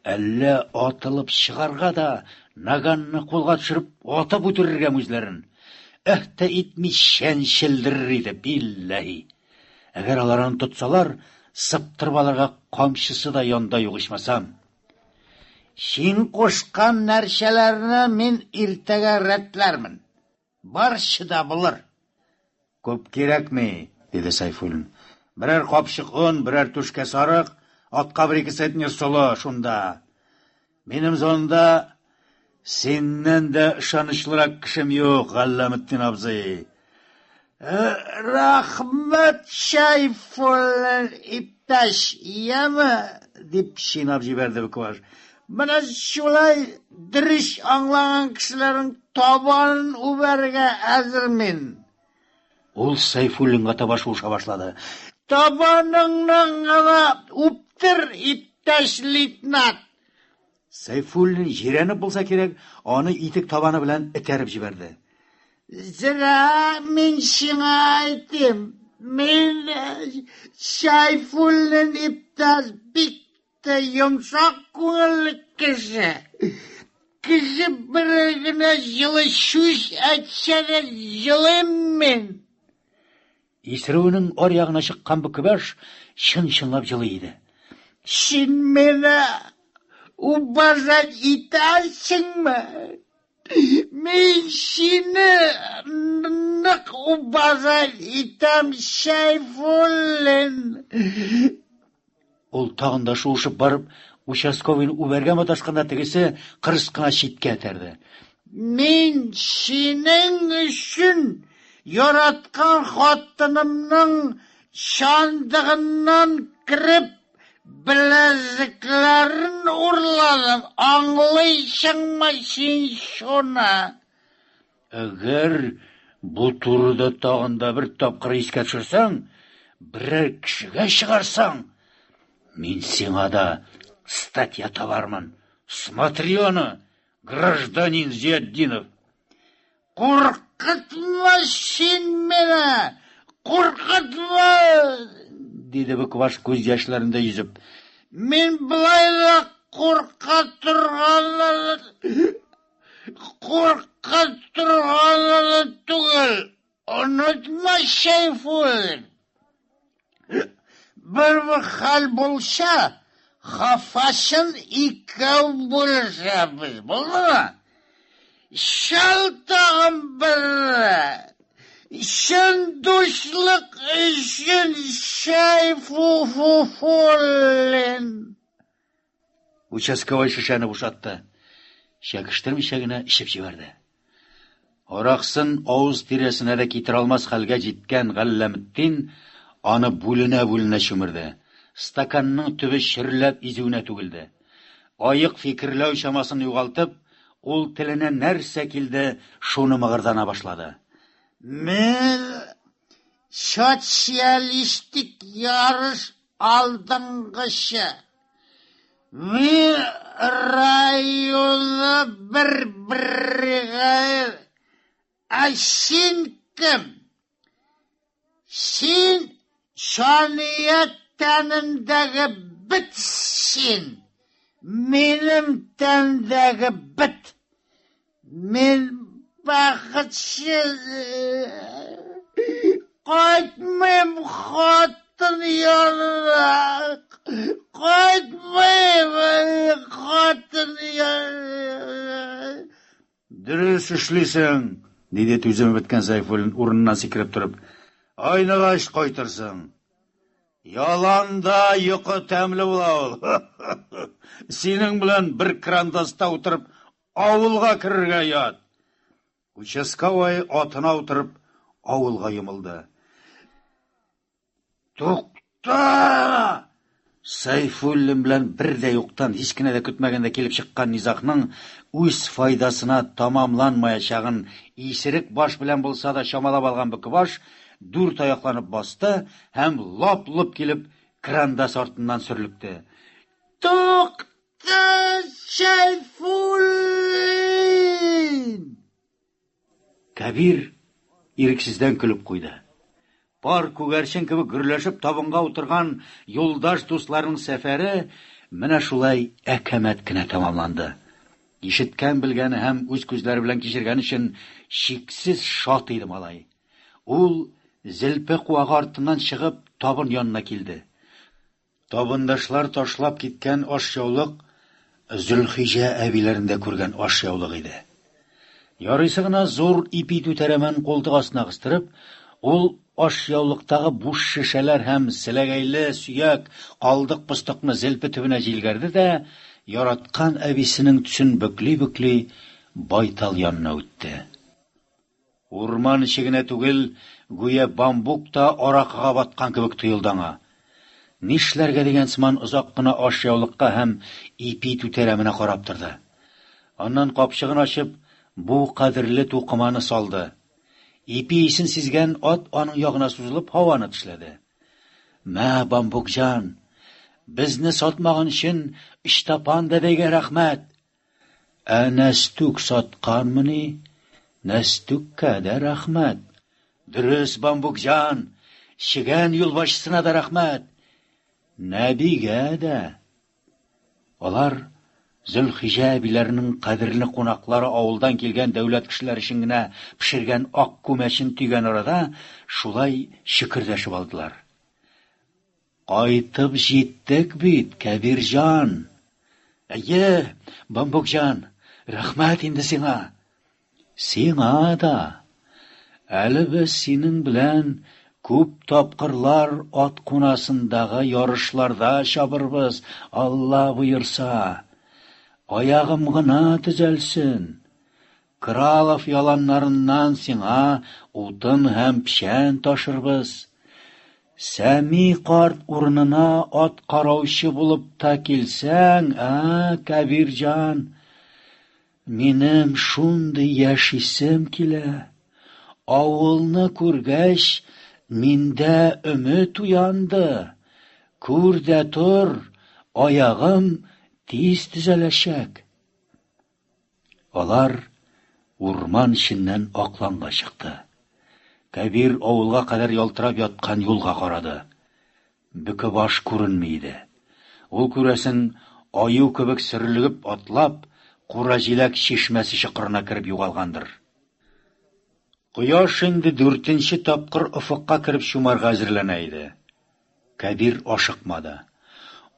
Әллә атылып чыгарга да, наганны кулга төшереп атып үтерергәме үзләрен? Эһ тә итми чәнчелдерер иде, билләһи. Әгәр алар аны тотсалар, сыптырып алырга камчысы да янда юк ичмасам. Син кушкан нәрсәләрне мин иртәгә рәтләрмен. Барчы да булыр. Күп кирәкми, диде Сайфуллин. Берәр капчык он, берәр түшкә сарык, атка бер-ике центнер солы шунда. Минем зонда синнән дә ышанычлырак кешем юк, Галләметдин абзый. Э, рәхмәт, Шәйфуллин иптәш, яме, дип чинап җибәрде Бекбаш. Менә шулай дөрес аңлаган кешеләрнең табанын үбәргә әзер мин. Ул Сәйфуллинга таба шуыша башлады. Табаныңны гына үптер, иптәш лейтенант. Сәйфуллин җирәнеп булса кирәк, аны итек табаны белән этәреп җибәрде. Зря мин сиңа әйтим. Мин Сәйфуллин иптәш бик тә йомшак күңелле кеше. Кеше бер генә җылы сүз әйтсә дә җылыйм мин. Исерүенең аръягына чыккан бу көбәш чын-чынлап җылый иде. Син мине уважать итәсеңме? Мин сине нык уважать итәм, Сәйфуллин. Ул тагын да шуышып барып, участковыйны үбәргә маташканда тегесе кырыс кына читкә этәрде. Мин синең өчен яраткан хатынымның чандыгыннан кереп, беләзекләрен урладым. Аңлыйсыңмы син шуны? Әгәр бу турыда тагын да бер тапкыр искә төшерсәң, берәр кешегә чыгарсаң, мин сиңа да статья табармын. Смотри аны, гражданин Зиятдинов. Куркытма син мине! Куркытма! диде Быкваш күз яшьләрендә йөзеп. Мин болай да курка торган Курка торганы түгел. Онытма, Сәйфуллин. Бер-бер хәл булса, хафасын икәү бүлешәбез, булдымы? Чал тагын бер. Чын дуслык өчен Сәйфуллин. Участковый шешәне бушатты. Чәкештермичә генә эчеп җибәрде. Араксын авыз тирәсенә дә китерә алмас хәлгә җиткән Галләметдин аны бүленә-бүленә чүмерде. Стаканның төбе черләп изүенә түгелде. Аек фикерләү чамасын югалтып, ул теленә нәрсә килде, шуны мыгырдана башлады. Мин социалистик ярыш алдынгысы. Мин районы бер бригадир. Ә син кем? Син Сания тәнендәге бет син. Минем тәндәге бет. Мин бәхетсез. Кайтмыйм хатын янына. Кайтмыйм хатын янына. Дөрес эшлисең, диде түземе беткән Сәйфуллин, урыныннан сикереп торып. Айныгач кайтырсың. Яланда йокы тәмле була ул. Синең белән бер крандаста утырып Авылга керергә ят! Участковый атына утырып, авылга йомылды. Тукта! Сайфуллин белән бер дә юктан, һич кенә дә көтмәгәндә килеп чыккан низагның үз файдасына тәмамланмаячагын исерек баш белән булса да чамалап алган Бөкебаш дүрт аякланып басты һәм лап-лоп килеп крандас артыннан сөрлекте. Тукта, Сәйфуллин! Кәбир ирексездән көлеп куйды. Пар күгәрчен кебек гөрләшеп табынга утырган юлдаш дусларның сәфәре менә шулай әкәмәт кенә тәмамланды. Ишеткән-белгәне һәм үз күзләре белән кичергән өчен чиксез шат иде малай. Ул зелпе куагы артыннан чыгып табын янына килде. Табындашлар ташлап киткән ашъяулык Зөлхиҗә әбиләрендә күргән ашъяулык иде. Ярыйсы гына зур ипи түтәрәмен култык астына кыстырып, ул ашъяулыктагы буш шешәләр һәм селәгәйле сөяк калдык-постыкны зелпе төбенә җилгәрде дә, яраткан әбисенең төсен бөкли-бөкли, байтал янына үтте. Урман эче генә түгел, гүя бамбук та аракыга баткан кебек тоелды аңа. Нишләргә дигән сыман озак кына ашъяулыкка һәм ипи түтәрәменә карап торды. Аннан капчыгын ачып, бу кадерле тукыманы салды. Ипи исен сизгән ат аның ягына сузылып һаваны тешләде. Мә, бамбукҗан, безне сатмаган өчен Ычтапан дәдәйгә рәхмәт! Ә Нәстүк сатканмыни? Нәстүккә дә рәхмәт. Дөрес, Бамбукҗан, чегән юлбашчысына да рәхмәт. Нәбигә дә. Алар Зөлхиҗә әбиләренең кадерле кунаклары авылдан килгән дәүләт кешеләре өчен генә пешергән ак күмәчен төйгән арада шулай чөкердәшеп алдылар. Кайтып җиттек бит, Кәбирҗан. Әйе, Бамбукҗан, рәхмәт инде сиңа. Сиңа да. Әле без синең белән күп тапкырлар ат кунасындагы ярышларда чабырбыз, Алла боерса. Аягым гына төзәлсен. Кралов яланнарыннан сиңа утын һәм печән ташырбыз. Сәми карт урынына ат караучы булып та килсәң, ә, Кәбирҗан, минем шундый яшисем килә. Авылны күргәч, миндә өмет уянды. Күр дә тор, аягым тиз төзәләчәк. Алар урман эченнән акланга чыкты. Кәбир авылга кадәр ялтырап яткан юлга карады. Бөкебаш күренми иде. Ул, күрәсең, аю кебек сөрлегеп атлап, кура җиләк чишмәсе чокырына кереп югалгандыр. Кояш инде дүртенче тапкыр офыкка кереп чумарга әзерләнә иде. Кәбир ашыкмады.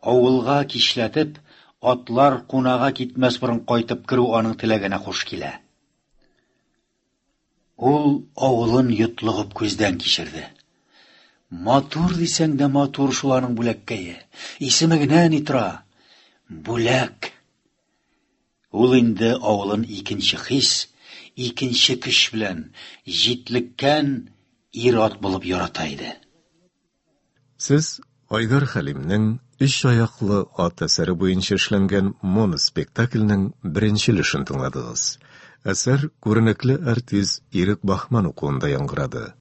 Авылга кичләтеп, атлар кунага китмәс борын кайтып керү аның теләгенә хуш килә. Ул авылын йотлыгып күздән кичерде. Матур дисәң дә матур шул аның бүләккәе. Исеме генә ни тора? Бүләк. Ул инде авылын икенче хис, икенче көч белән, җитлеккән ир-ат булып ярата иде. Сез Айдар Хәлимнең Өч аяклы ат әсәре буенча эшләнгән моноспектакльнең беренче өлешен тыңладыгыз. Әсәр күренекле артист Ирек Баһман укуында яңгырады.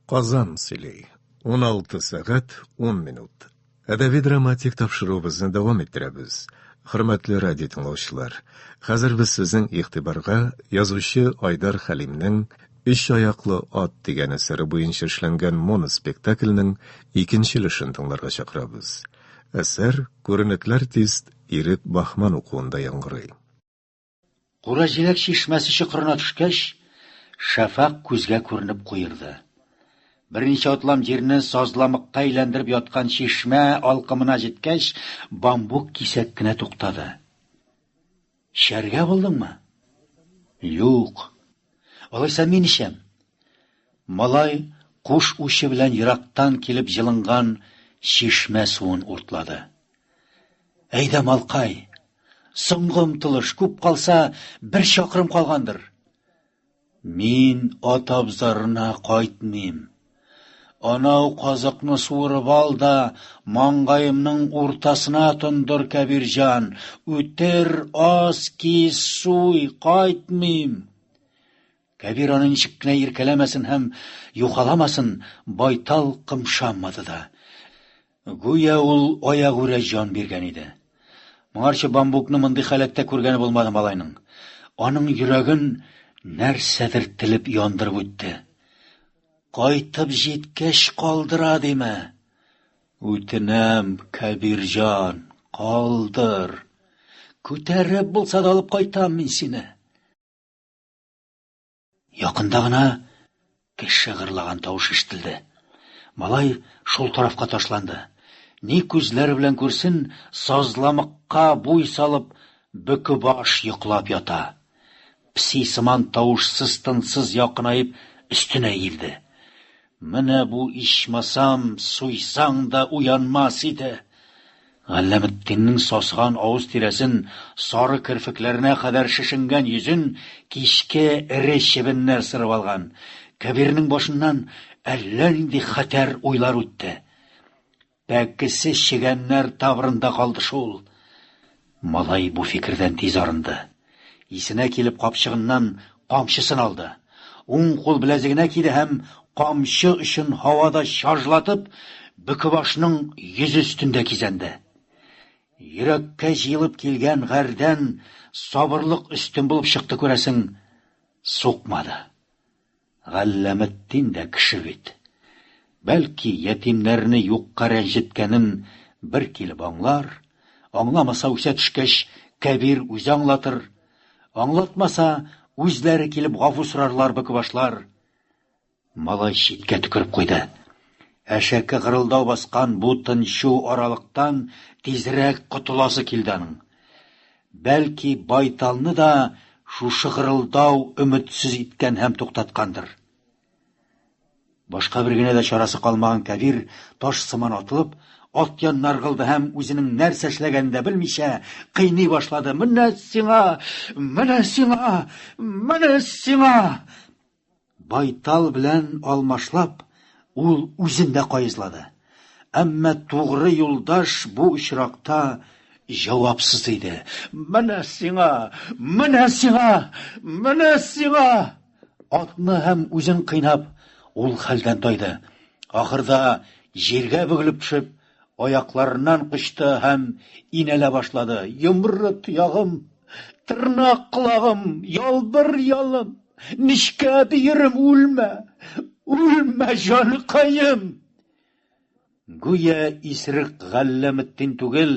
Казан сөйли. 16 сәгать 10 минут. Әдәби-драматик тапшыруыбызны дәвам иттерәбез. Хөрмәтле радио тыңлаучылар, хәзер без сезнең игътибарга язучы Айдар Хәлимнең Өч аяклы ат дигән әсәре буенча эшләнгән моноспектакльнең икенче өлешен тыңларга чакырабыз. Әсәр күренекле артист Ирек Баһман укуында яңгырый. Кура җиләк чишмәсе чокырына төшкәч, шәфәкъ күзгә күренеп куерды. Берничә атлам җирне сазламыкка әйләндереп яткан чишмә алкымына җиткәч, бамбук кисәк кенә туктады. Эчәргә булдыңмы? Юк. Алайса мин эчәм. Малай куш учы белән ерактан килеп җылынган чишмә суын уртлады. Әйдә, малкай, соңгы омтылыш, күп калса, бер чакрым калгандыр. Мин ат абзарына кайтмыйм. Анау казыкны суырып ал да, маңгаемның уртасына тондыр, Кәбирҗан. Үтер, ас, кис, суй, кайтмыйм. Кәбир аны ничек кенә иркәләмәсен һәм юхаламасын, байтал кымшанмады да. Гүя ул аягүрә җан биргән иде. Моңарчы бамбукны мондый халәттә күргәне булмады малайның. Аның йөрәген нәрсәдер телеп яндырып үтте. Кайтып җиткәч калдыра диме? Үтенәм, Кәбирҗан, калдыр. Күтәреп булса да алып кайтам мин сине. Якында гына кеше гырлаган тавыш ишетелде. Малай шул тарафка ташланды. Ни күзләре белән күрсен, сазламыкка буй салып, бөке баш йоклап ята. Песи сыман тавышсыз-тынсыз якынаеп өстенә иелде. Менә бу ичмасам, суйсаң да уянмас иде. Галләметдиннең сасыган авыз тирәсен, сары керфекләренә кадәр шешенгән йөзен кичке эре чебеннәр сырып алган. Кәбирнең башыннан әллә нинди хәтәр уйлар үтте. Пәкесе чегәннәр табырында калды шул. Малай бу фикердән тиз арынды. Исенә килеп капчыгыннан камчысын алды. Уң кул беләзегенә киде һәм камчы очын һавада чажлатып, бөкебашның йөзе өстендә кизәнде. Йөрәккә җыелып килгән гәрдән сабырлык өстен булып чыкты, күрәсең, сукмады. Галләметдин дә кеше бит. Бәлки, ятимнәрне юкка рәнҗеткәнен бер килеп аңлар, аңламаса, үсә төшкәч, Кәбир үзе аңлатыр. Аңлатмаса, үзләре килеп гафу сорарлар бөкебашлар. Малай читкә төкереп куйды. Әшәке гырылдау баскан бу тынчу аралыктан тизрәк котыласы килде аның. Бәлки, байталны да шушы гырылдау өметсез иткән һәм туктаткандыр. Башка бер генә дә чарасы калмаган Кәбир таш сыман атылып, ат янына ыргылды һәм үзенең нәрсә эшләгәнен дә белмичә кыйный башлады. Менә сиңа! Менә сиңа! Менә сиңа! Байтал белән алмашлап, ул үзен дә каезлады. Әмма тугры юлдаш бу очракта җавапсыз иде. Менә сиңа! Менә сиңа! Менә сиңа! Атны һәм үзен кыйнап, ул хәлдән тайды. Ахырда җиргә бөгелеп төшеп, аякларыннан кочты һәм инәлә башлады. Йомры тоягым, тырнак колагым, ялбыр ялым, нечкә бөерем, үлмә, үлмә, җаныкаем! Гүя исерек Галләметдин түгел,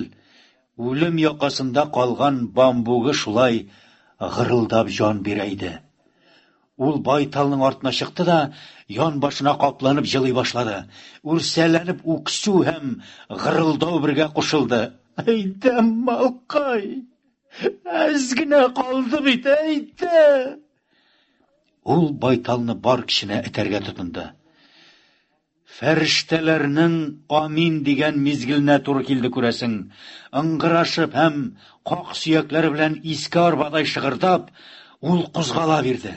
үлем якасында калган бамбугы шулай гырылдап җан бирә иде. Ул байталның артына чыкты да, янбашына капланып җылый башлады. Үрсәләнеп үксү һәм гырылдау бергә кушылды. Әйдә, малкай! Әз генә калды бит, әйдә! Ул байталны бар көченә этәргә тотынды. Фәрештәләрнең амин дигән мизгеленә туры килде, күрәсең. Ыңгырашып һәм как сөякләре белән иске арбадай шыгырдап, ул кузгала бирде.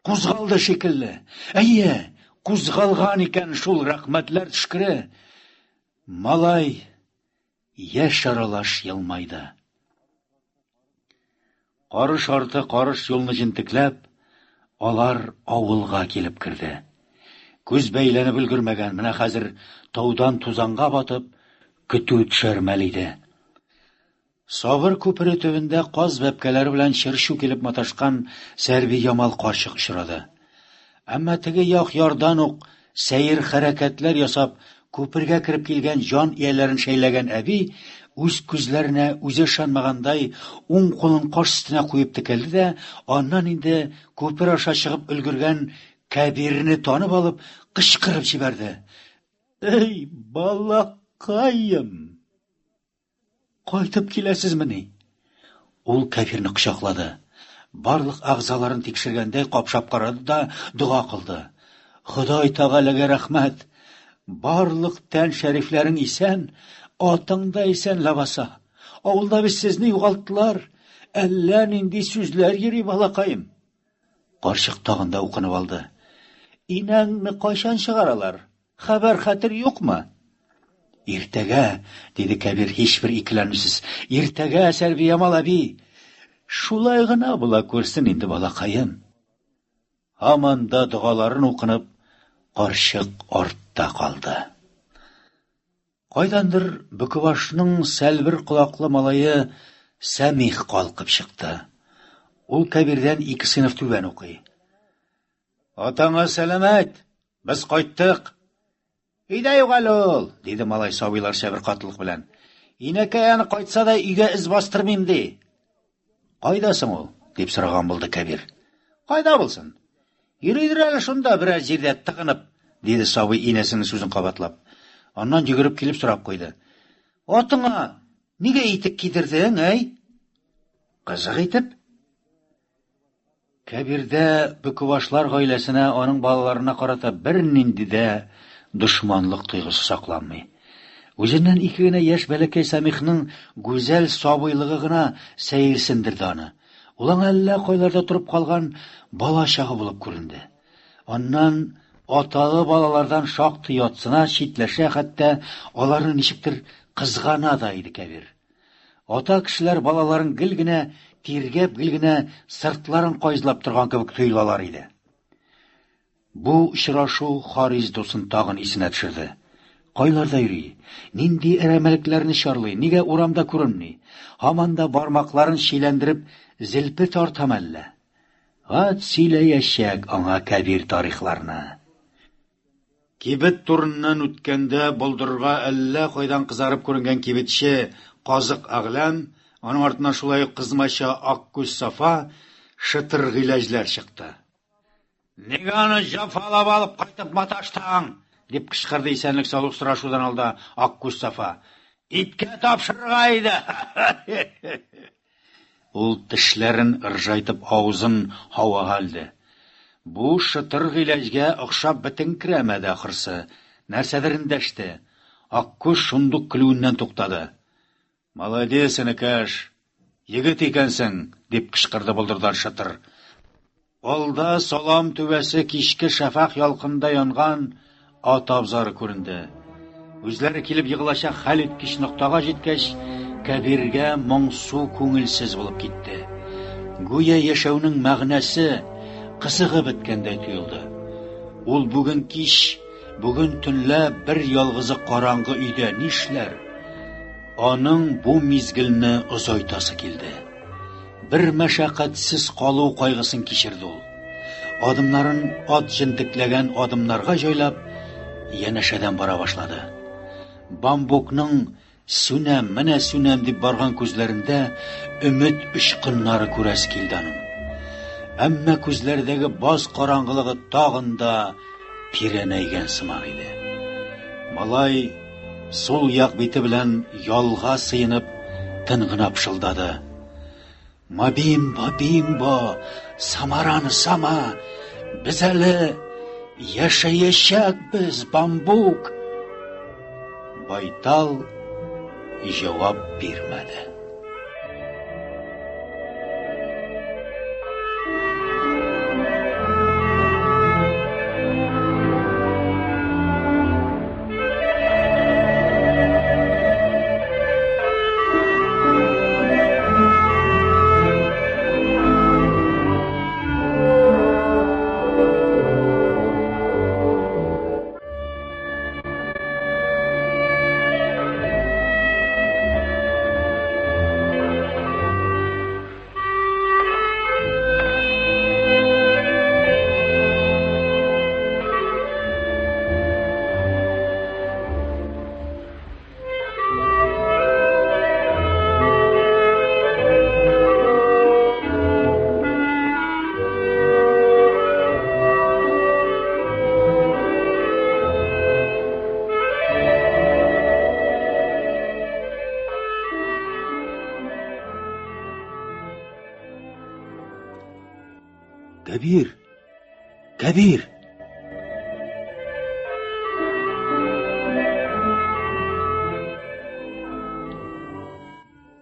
Кузгалды шикелле. Әйе, кузгалган икән шул рәхмәтләр төшкере. Малай яшь аралаш елмайды. Карыш арты карыш юлны җентекләп, алар авылга килеп керде. Күз бәйләнеп өлгермәгән, менә хәзер таудан тузанга батып, көтү төшәр мәл иде. Сабыр күпере төбендә каз бәбкәләре белән чыр-чу килеп маташкан Сәрбиямал карчык очрады. Әмма теге як ярдан ук сәер хәрәкәтләр ясап, күпергә кереп килгән җан ияләрен шәйләгән әби, үз күзләренә үзе ышанмагандай, уң кулын каш өстенә куеп текәлде дә, аннан инде күпер аша чыгып өлгергән Кәбирне танып алып, кычкырып җибәрде. Эй, балакаем! Кайтып киләсезмени? Ул Кәбирне кочаклады. Барлык әгъзаларын тикшергәндәй капшап карады да дога кылды. Ходай Тәгаләгә рәхмәт! Барлык тән шәрифләрең исән, атың да исән ләбаса. Авылда бит сезне югалттылар. Әллә нинди сүзләр йөри, балакаем. Карчык тагын да укынып алды. Инәңне кайчан чыгаралар? Хәбәр-хәтер юкмы? Иртәгә, диде Кәбир һичбер икеләнүсез. Иртәгә, Сәрбиямал әби. Шулай гына була күрсен инде, балакаем. Һаман да догаларын укынып, карчык артта калды. Кайдандыр Бөкебашның сәлбер колаклы малае Сәмих калкып чыкты. Ул Кәбирдән ике сыйныф түбән укый. Атаңа сәлам әйт, без кайттык. Өйдә юк әле ул, диде малай сабыйларча бер катылык белән. Инәкәй аны кайтса да өйгә эз бастырмыйм ди. Кайда соң ул? дип сораган булды Кәбир. Кайда булсын? Йөридер әле шунда берәр җирдә тыгынып, диде сабый инәсенең сүзен кабатлап. Аннан йөгереп килеп сорап куйды. Атыңа нигә итек кидердең, әй? Кызык итеп. Кәбирдә Бөкебашлар гаиләсенә, аның балаларына карата бернинди дә дошманлык тойгысы сакланмый. Үзеннән ике генә яшь бәләкәй Самихның гүзәл сабыйлыгы гына сәерсендерде аны. Ул аңа әллә кайларда торып калган бала чагы булып күренде. Аннан аталы балалардан шактый ятсына, читләшә, хәтта аларны ничектер кызгана да иде Кәбир. Ата кешеләр балаларын гел генә тиргәп, гел генә сыртларын кайзлап торган кебек тоелалар иде. Бу очрашу Харис дусын тагын исенә төшерде. Кайларда йөри? Нинди әрәмәлекләрне чарлый? Нигә урамда күренми? Һаман да бармакларын чиләндереп зелпе тартам әллә? Ат сөйләячәк аңа Кәбир тарихларны. Кибет турыннан үткәндә болдырга әллә кайдан кызарып күренгән кибетче Казык Әгъләм, аның артыннан шулай ук кызмача Аккүз Сафа, шытыр гыйләҗләр чыкты. Нигә аны җәфалап алып кайтып маташтың? дип кычкырды исәнлек-саулык сорашудан алда Аккүз Сафа. Иткә тапшырырга иде! Ул тешләрен ыржайтып авызын һавага элде. Бу шытыр гыйләҗгә охшап бетенкерәмәде ахрысы, нәрсәдер эндәште. Аккүз шундук көлүеннән туктады. Молодец, энекәш! Егет икәнсең! дип кычкырды болдырдан шытыр. Алда салам түбәсе кичке шәфәкъ ялкынында янган ат абзары күренде. Үзләре килеп егылачак хәлиткеч ноктага җиткәч, Кәбиргә моңсу күңелсез булып китте. Гүя яшәүнең мәгънәсе, кызыгы беткәндәй тоелды. Ул бүген кич, бүген төнлә бер ялгызы караңгы өйдә нишләр? Аның бу мизгелне озайтасы килде. Бер мәшәкатьсез калу кайгысын кичерде ул. Адымнарын ат җентекләгән адымнарга җайлап, янәшәдән бара башлады. Бамбукның сүнәм, менә сүнәм дип барган күзләрендә өмет очкыннары күрәсе килде аның. Әмма күзләрдәге баз караңгылыгы тагын да тирәнәйгән сымак иде. Малай Сул як бите белән ялга сыенып, тын гына пышылдады. Мабимба, бимбо, Самараны сама, без әле яшәячәкбез, бамбук. Байтал җавап бирмәде. Кәбир! Кәбир!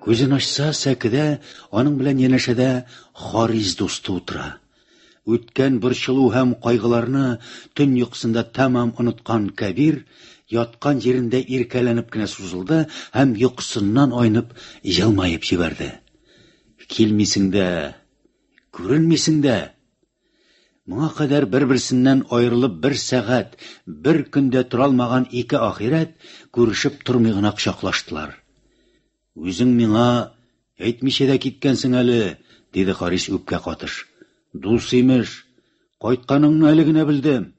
Күзен ачса, сәкедә, аның белән янәшәдә Харис дусты утыра. Үткән борчылу һәм кайгыларны төн йокысында тәмам оныткан Кәбир яткан җирендә иркәләнеп кенә сузылды һәм йокысыннан айнып елмаеп җибәрде. Килмисең дә, күренмисең дә. Моңа кадәр бер-берсеннән аерылып бер сәгать, бер көн дә тора алмаган ике ахирәт күрешеп тормый гына кочаклаштылар. Үзең миңа әйтмичә дә киткәнсең әле, диде Харис үпкә катыш. Дус имеш, кайтканыңны әле генә белдем.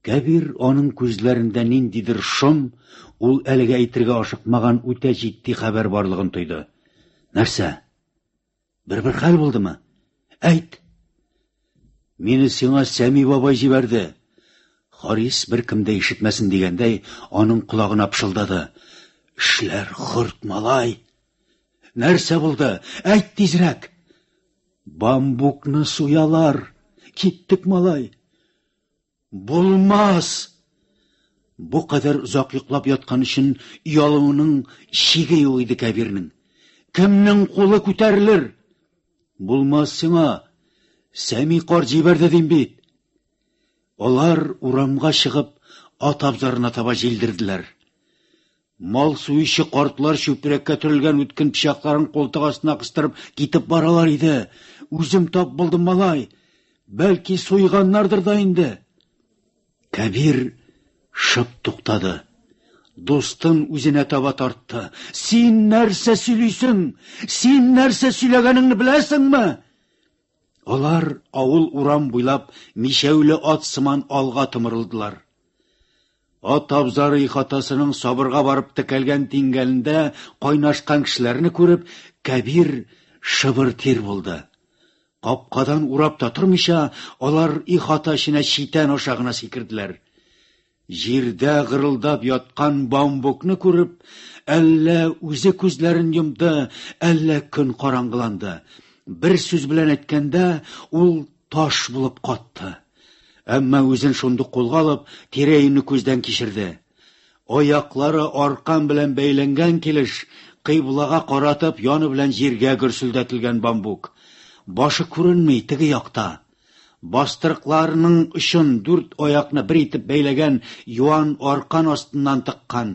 Кәбир аның күзләрендә ниндидер шом, ул әлегә әйтергә ашыкмаган үтә җитди хәбәр барлыгын тойды. Нәрсә? Бер-бер хәл булдымы? Әйт! Мине сиңа Сәми бабай җибәрде. Харис беркем дә ишетмәсен дигәндәй, аның колагына пышылдады. Эшләр хөрт, малай. Нәрсә булды? Әйт тизрәк. Бамбукны суялар. Киттек, малай. Булмас! Бу кадәр озак йоклап яткан өчен оялуының чиге юк иде Кәбирнең. Кемнең кулы күтәрелер? Булмас сиңа! Сәми карт җибәрде дим бит. Алар урамга чыгып, ат абзарына таба җилдерделәр. Мал суючы картлар чүпрәккә төрелгән үткен пычакларын култык астына кыстырып китеп баралар иде. Үзем тап булдым, малай. Бәлки суйганнардыр да инде. Кәбир шып туктады. Дустын үзенә таба тартты. Син нәрсә сөйлисең? Син нәрсә сөйләгәнеңне беләсеңме? Алар авыл урам буйлап мичәүле ат сыман алга томырылдылар. Ат абзары ихатасының сабырга барып текәлгән тиңгәлендә кайнашкан кешеләрне күреп, Кәбир шыбыр тир булды. Капкадан урап та тормыйча, алар ихата эченә читән аша гына сикерделәр. Җирдә гырылдап яткан бамбукны күреп, әллә үзе күзләрен йомды, әллә көн караңгыланды. Бер сүз белән әйткәндә, ул таш булып катты. Әмма үзен шундук кулга алып, тирә-юньне күздән кичерде. Аяклары аркан белән бәйләнгән килеш, кыйблага каратып, яны белән җиргә гөрселдәтелгән бамбук. Башы күренми теге якта. Бастырыкларының очын дүрт аякны бер итеп бәйләгән юан аркан астыннан тыккан,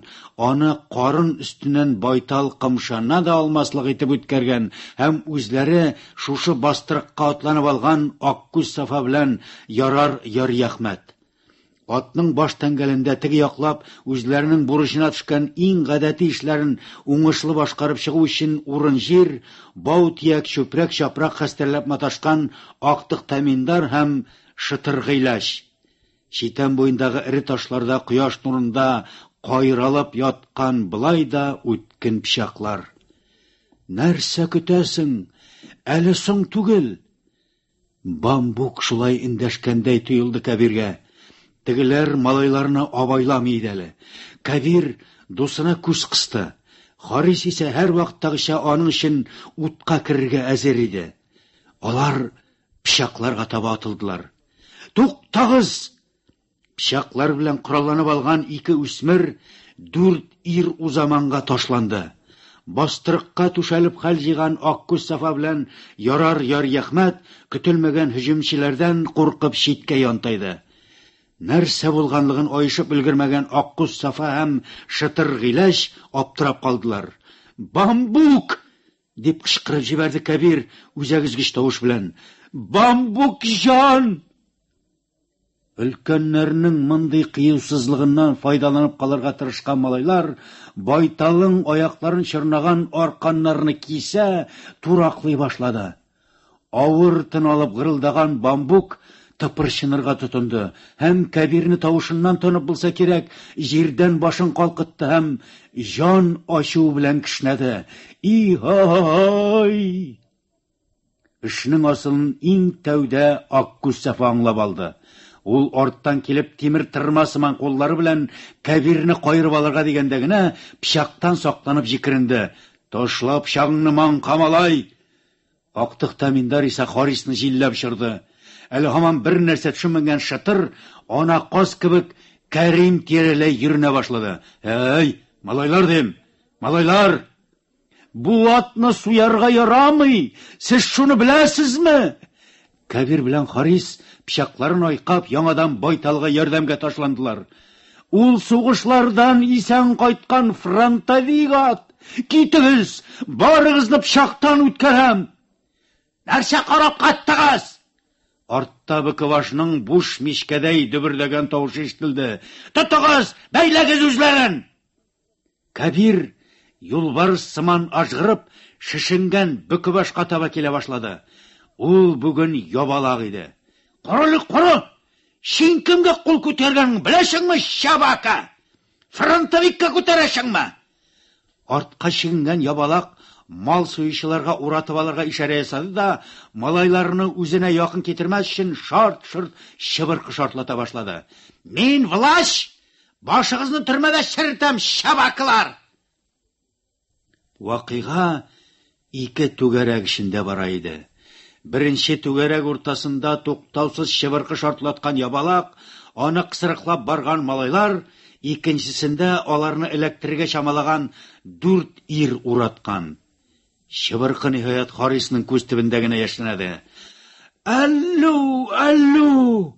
аны карын өстеннән байтал кымшана да алмаслык итеп үткәргән һәм үзләре шушы бастырыкка атланып алган Аккүз Сафа белән Ярар Ярьяхмәт. Атның баш тәңгәлендә теге яклап үзләренең бурычына төшкән иң гадәти эшләрен уңышлы башкарып чыгу өчен урын-җир, бау-төяк, чүпрәк-чапрак хәстәрләп маташкан Актык Тәминдар һәм Шытыр Гыйләҗ. Читән буендагы эре ташларда кояш нурында кайралып яткан болай да үткен пычаклар. Нәрсә көтәсең? Әле соң түгел! Бамбук шулай эндәшкәндәй тоелды Кәбиргә. Тегеләр малайларны абайламый иде әле. Кәбир дусына күз кысты. Харис исә һәрвакыттагыча аның өчен утка керергә әзер иде. Алар пычакларга таба атылдылар. Туктагыз! Пычаклар белән коралланып алган ике үсмер дүрт ир узаманга ташланды. Бастырыкка түшәлеп хәл җыйган Аккүз Сафа белән Ярар Яръяхмәт көтелмәгән һөҗүмчеләрдән куркып читкә янтайды. Нәрсә булганлыгын оешып өлгермәгән Аккүз Сафа һәм Шытыр Гыйләҗ аптырап калдылар. Бамбук! дип кычкырып җибәрде Кәбир үзәк өзгеч тавыш белән. Бамбук җан! Өлкәннәрнең мондый кыюсызлыгыннан файдаланып калырга тырышкан малайлар байталың аякларын чорнаган арканнарны кисә, тураклый башлады. Авыр тын алып гырылдаган бамбук тыпырчынырга тотынды һәм Кәбирне тавышыннан танып булса кирәк, җирдән башын калкытты һәм җан ачуы белән кешнәде. И-һай! Эшнең асылын иң тәүдә Аккүз Сафа аңлап алды. Ул арттан килеп тимер тырма сыман куллары белән Кәбирне каерып алырга дигәндә генә пычактан сакланып җикеренде. Ташла пычагыңны, маңка малай! Актык Тәминдар исә Харисны җилләп очырды. Әле һаман бер нәрсә төшенмәгән шытыр ана каз кебек Кәрим тирәләй йөренә башлады. Әй, малайлар дим, малайлар! Бу атны суярга ярамый! Сез шуны беләсезме? Кәбир белән Харис, пычакларын айкап, яңадан Байталга ярдәмгә ташландылар. Ул сугышлардан исән кайткан фронтовик ат! Китегез! Барыгызны пычактан үткәрәм! Нәрсә карап каттыгыз? Артта Быкыбашның буш мичкәдәй дөбердәгән тавышы ишетелде. Тотыгыз! Бәйләгез үзләрен! Кәбир, юлбарыс сыман ажгырып, шешенгән Бөкебашка таба килә башлады. Ул бүген ябалак иде. Коры, коры! Син кемгә кул күтәргәнеңне беләсеңме, чабака? Фронтовикка күтәрәсеңме? Артка чигенгән ябалак мал суючыларга уратып алырга ишарә ясады да, малайларны үзенә якын китермәс өчен шарт-шорт чыбыркы шартлата башлады. Мин власть! Башыгызны төрмәдә черетәм, чабакылар! Вакыйга ике түгәрәк эчендә бара иде. Беренче түгәрәк уртасында туктаусыз чыбыркы шартлаткан ябалак, аны кысрыклап барган малайлар, икенчесендә аларны эләктерергә чамалаган дүрт ир ураткан. Чыбыркы, ниһаять, Харисның күз төбендә генә яшьнәде. Әллү, әллү!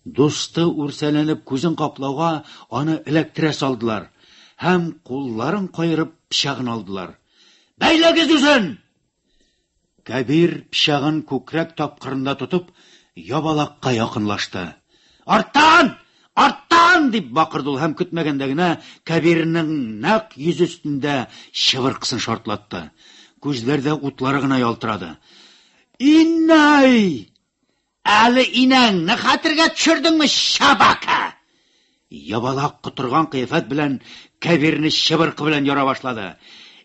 Дусты үрсәләнеп күзен каплауга аны эләктерә салдылар һәм кулларын каерып пычагын алдылар. Бәйләгез үзен! Кәбир пычагын күкрәк тапкырында тотып, ябалакка якынлашты. Арттан! Арттан! дип бакырды ул һәм көтмәгәндә генә Кәбирнең нәкъ йөзе өстендә чыбыркысын шартлатты. Күзләрдә утлары гына ялтырады. Иннәй! Әле инәңне хәтергә төшердеңме, чабака? Ябалак котырган кыяфәт белән Кәбирне чыбыркы белән яра башлады.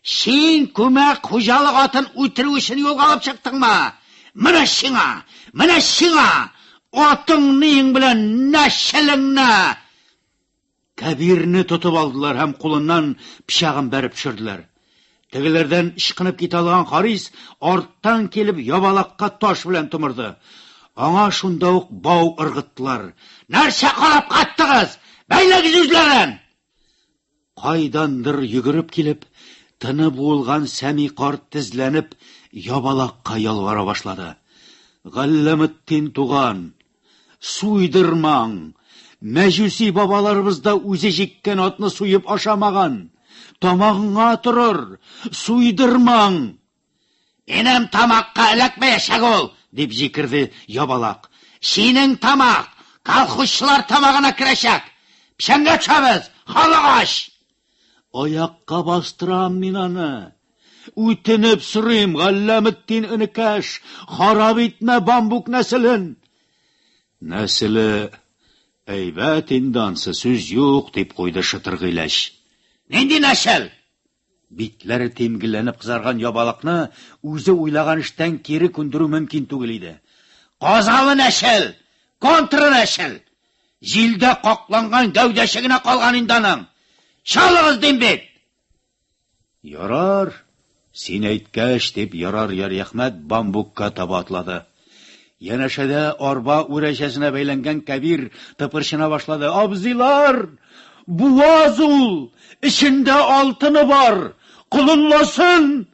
Син күмәк хуҗалык атын үтерү өчен юлга алып чыктыңмы? Менә сиңа! Менә сиңа! Атың ниең белән нәселеңне! Кәбирне тотып алдылар һәм кулыннан пычагын бәреп төшерделәр. Тегеләрдән ычкынып китә алган Харис арттан килеп ябалакка таш белән томырды. Аңа шунда ук бау ыргыттылар. Нәрсә карап каттыгыз? Бәйләгез үзләрен! Кайдандыр йөгереп килеп, тыны буылган Сәми карт тезләнеп, ябалакка ялвара башлады. Галләметдин туган, суйдырмаң! Мәҗүси бабаларыбыз да үзе җиккән атны суеп ашамаган. Тамагыңа торыр, суйдырмаң! Минем тамакка эләкмәячәк ул, дип җикерде Ябалак. Синең тамак колхозчылар тамагына керәчәк. Печәнгә төшәбез, халык ач. Аякка бастырам мин аны. Үтенеп сорыйм, Галләметдин энекәш, харап итмә бамбук нәселен. Нәселе әйбәт инде ансы, сүз юк, дип куйды Шытыр Гыйләч. Нинди нәсел? Битләре тимгелләнеп кызарган ябалакны үзе уйлаган эштән кире күндерү мөмкин түгел иде. Казалы нәсел! Контра нәсел! Җилдә какланган гәүдәсе генә калган инде аның! Чалыгыз дим бит! Ярар, син әйткәч, дип ярар Яръяхмәт бамбукка таба атлады. Янәшәдә арба үрәчәсенә бәйләнгән Кәбир тыпырчына башлады. Абзыйлар! Буаз ул! Эчендә алтыны бар! Колынласын!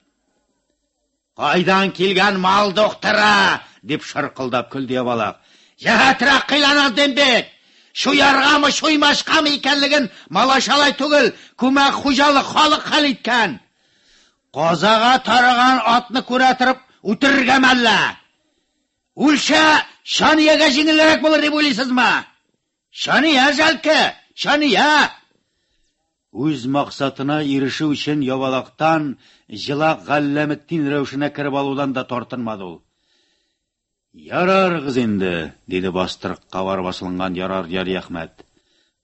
Кайдан килгән мал докторы? дип шыркылдап көлде Ябалак. Җәһәтрәк кыйланыгыз дим бит! Суяргамы, суймаскамы икәнлеген малай-шалай түгел, күмәк хуҗалык халык хәл иткән. Казага тарыган атны күрә торып үтерергәме әллә? Үлсә, Шаниягә җиңелрәк булыр дип уйлыйсызмы? Шания жәлке, Шания! Үз максатына ирешү өчен ябалактан җылак Галләметдин рәвешенә кереп алудан да тартынмады ул. Ярарыгыз инде, диде бастырыкка барып асылынган Ярар Яръяхмәт.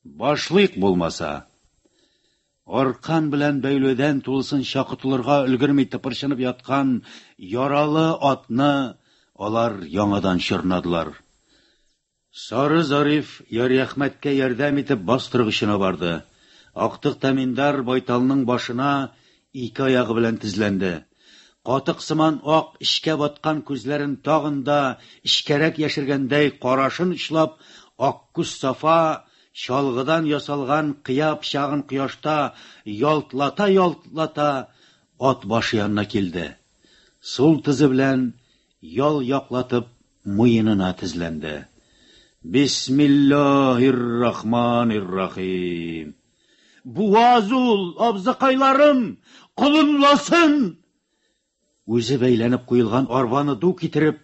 Башлыйк булмаса. Аркан белән бәйләүдән тулысынча котылырга өлгерми тыпырчынып яткан яралы атны алар яңадан чорнадылар. Сары Зариф Яръяхмәткә ярдәм итеп бастырык очына барды. Актык Тәминдар байталның башына ике аягы белән тезләнде. Катык сыман ак эчкә баткан күзләрен тагын да эчкәрәк яшергәндәй карашын очлап, Аккүз Сафа чалгыдан ясалган кыя пычагын кояшта ялтлата-ялтлата ат башы янына килде. Сул тезе белән ял яклатып. муенына тезләнде. Бисмиллаһир-рахманир-рахим. Буаз ул, абзыкайларым, колынласын! Үзе бәйләнеп куелган арбаны ду китереп,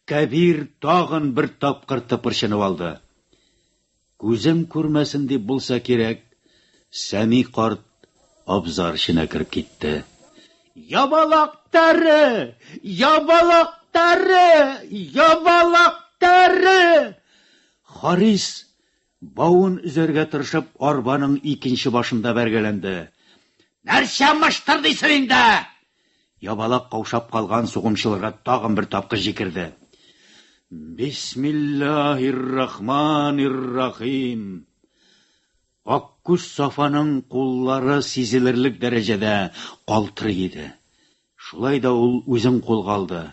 Кәбир тагын бер тапкыр тыпырчынып алды. Күзем күрмәсен дип булса кирәк, Сәми карт абзар эченә кереп китте. Ябалак тәре! Ябалак тәре! Ябалак тәре! Харис Бавын өзәргә тырышып, арбаның икенче башында бәргәләнде. Нәрсә мыштырдыйсың инде? Ябалак каушап калган сугымчыларга тагын бер тапкыр җикерде. Бисмиллаһир-рахманир-рахим. Аккүз Сафаның куллары сизелерлек дәрәҗәдә калтырый иде. Шулай да ул үзен кулга алды.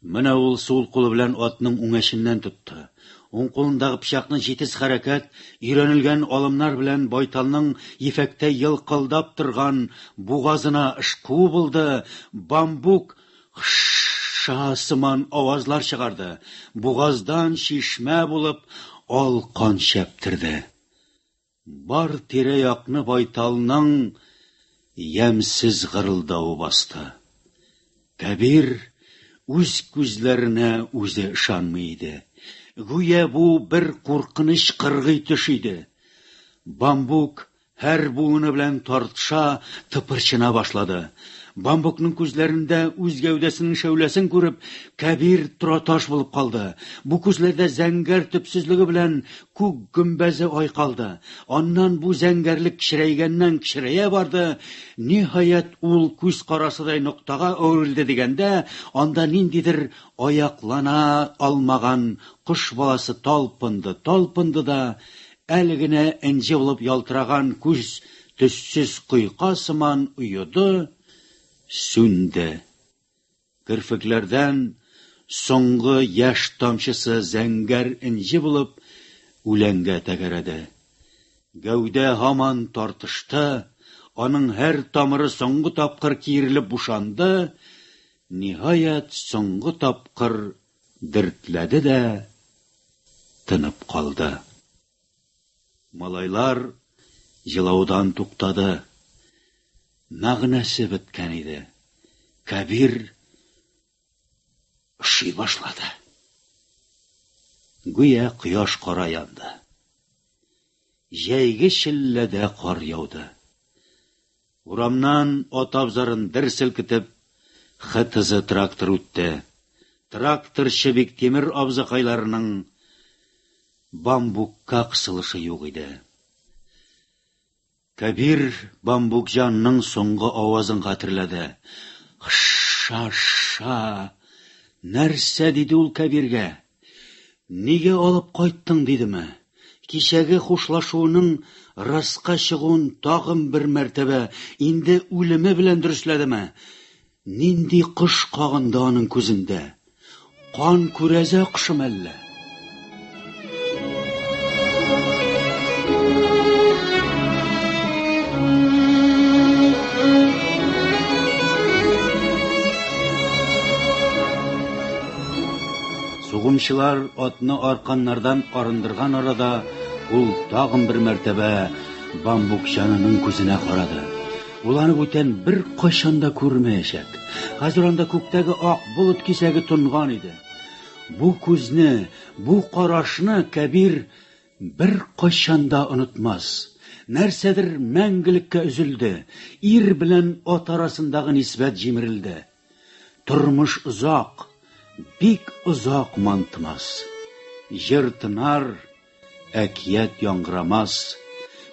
Менә ул сул кулы белән атның үңәченнән тотты. Уң кулындагы пычакны җитез хәрәкәт, өйрәнелгән алымнар белән байталның ефәктәй елкылдап торган бугазына ышкуы булды, бамбук ша сыман авазлар чыгарды, бугаздан чишмә булып ал кан чәптерде. Бар тирә-якны байталның ямьсез гырылдавы басты. Кәбир үз күзләренә үзе ышанмый иде. Гүя бу бер куркыныч кыргый төш иде. Бамбук һәр буыны белән тартыша, тыпырчына башлады. Бамбукның күзләрендә үз гәүдәсенең шәүләсен күреп, Кәбир тораташ булып калды. Бу күзләрдә зәңгәр төпсезлеге белән күк гөмбәзе айкалды. Аннан бу зәңгәрлек кечерәйгәннән-кечерәя барды. Ниһаять, ул күз карасыдай ноктага әверелде дигәндә, анда ниндидер аяклана алмаган кош баласы талпынды, талпынды да, әле генә энҗе булып ялтыраган күз төссез койка сыман оеды, сүнде. Керфекләрдән соңгы яшь тамчысы зәңгәр энҗе булып үләнгә тәгәрәде. Гәүдә һаман тартышты, аның һәр тамыры соңгы тапкыр киерелеп бушанды, ниһаять, соңгы тапкыр дертләде дә тынып калды. Малайлар җылаудан туктады. Мәгънәсе беткән иде. Кәбир өши башлады. Гүя кояш кара янды. Җәйге челләдә кар яуды. Урамнан ат абзарын дер селкетеп, ХТЗ трактор үтте. Тракторчы Биктимер абзыкайларының бамбукка кысылышы юк иде. Кәбир бамбукҗанның соңгы авазын хәтерләде. Ша-ша! Нәрсә диде ул Кәбиргә? Нигә алып кайттың, дидеме? Кичәге хушлашуының раска чыгуын тагын бер мәртәбә инде үлеме белән дөресләдеме? Нинди кош кагынды аның күзендә? Кан күрәзә кошымы әллә? Сугымчылар атны арканнардан арындырган арада ул тагын бер мәртәбә бамбукчанының күзенә карады. Ул аны бүтән беркайчан да күрмәячәк. Хәзер анда күктәге ак болыт кисәге тонган иде. Бу күзне, бу карашны Кәбир беркайчан да онытмас. Нәрсәдер мәңгелеккә өзелде, ир белән ат арасындагы нисбәт җимерелде. Тормыш озак, бик озак мантымас. Җыр тынар, әкият яңгырамас.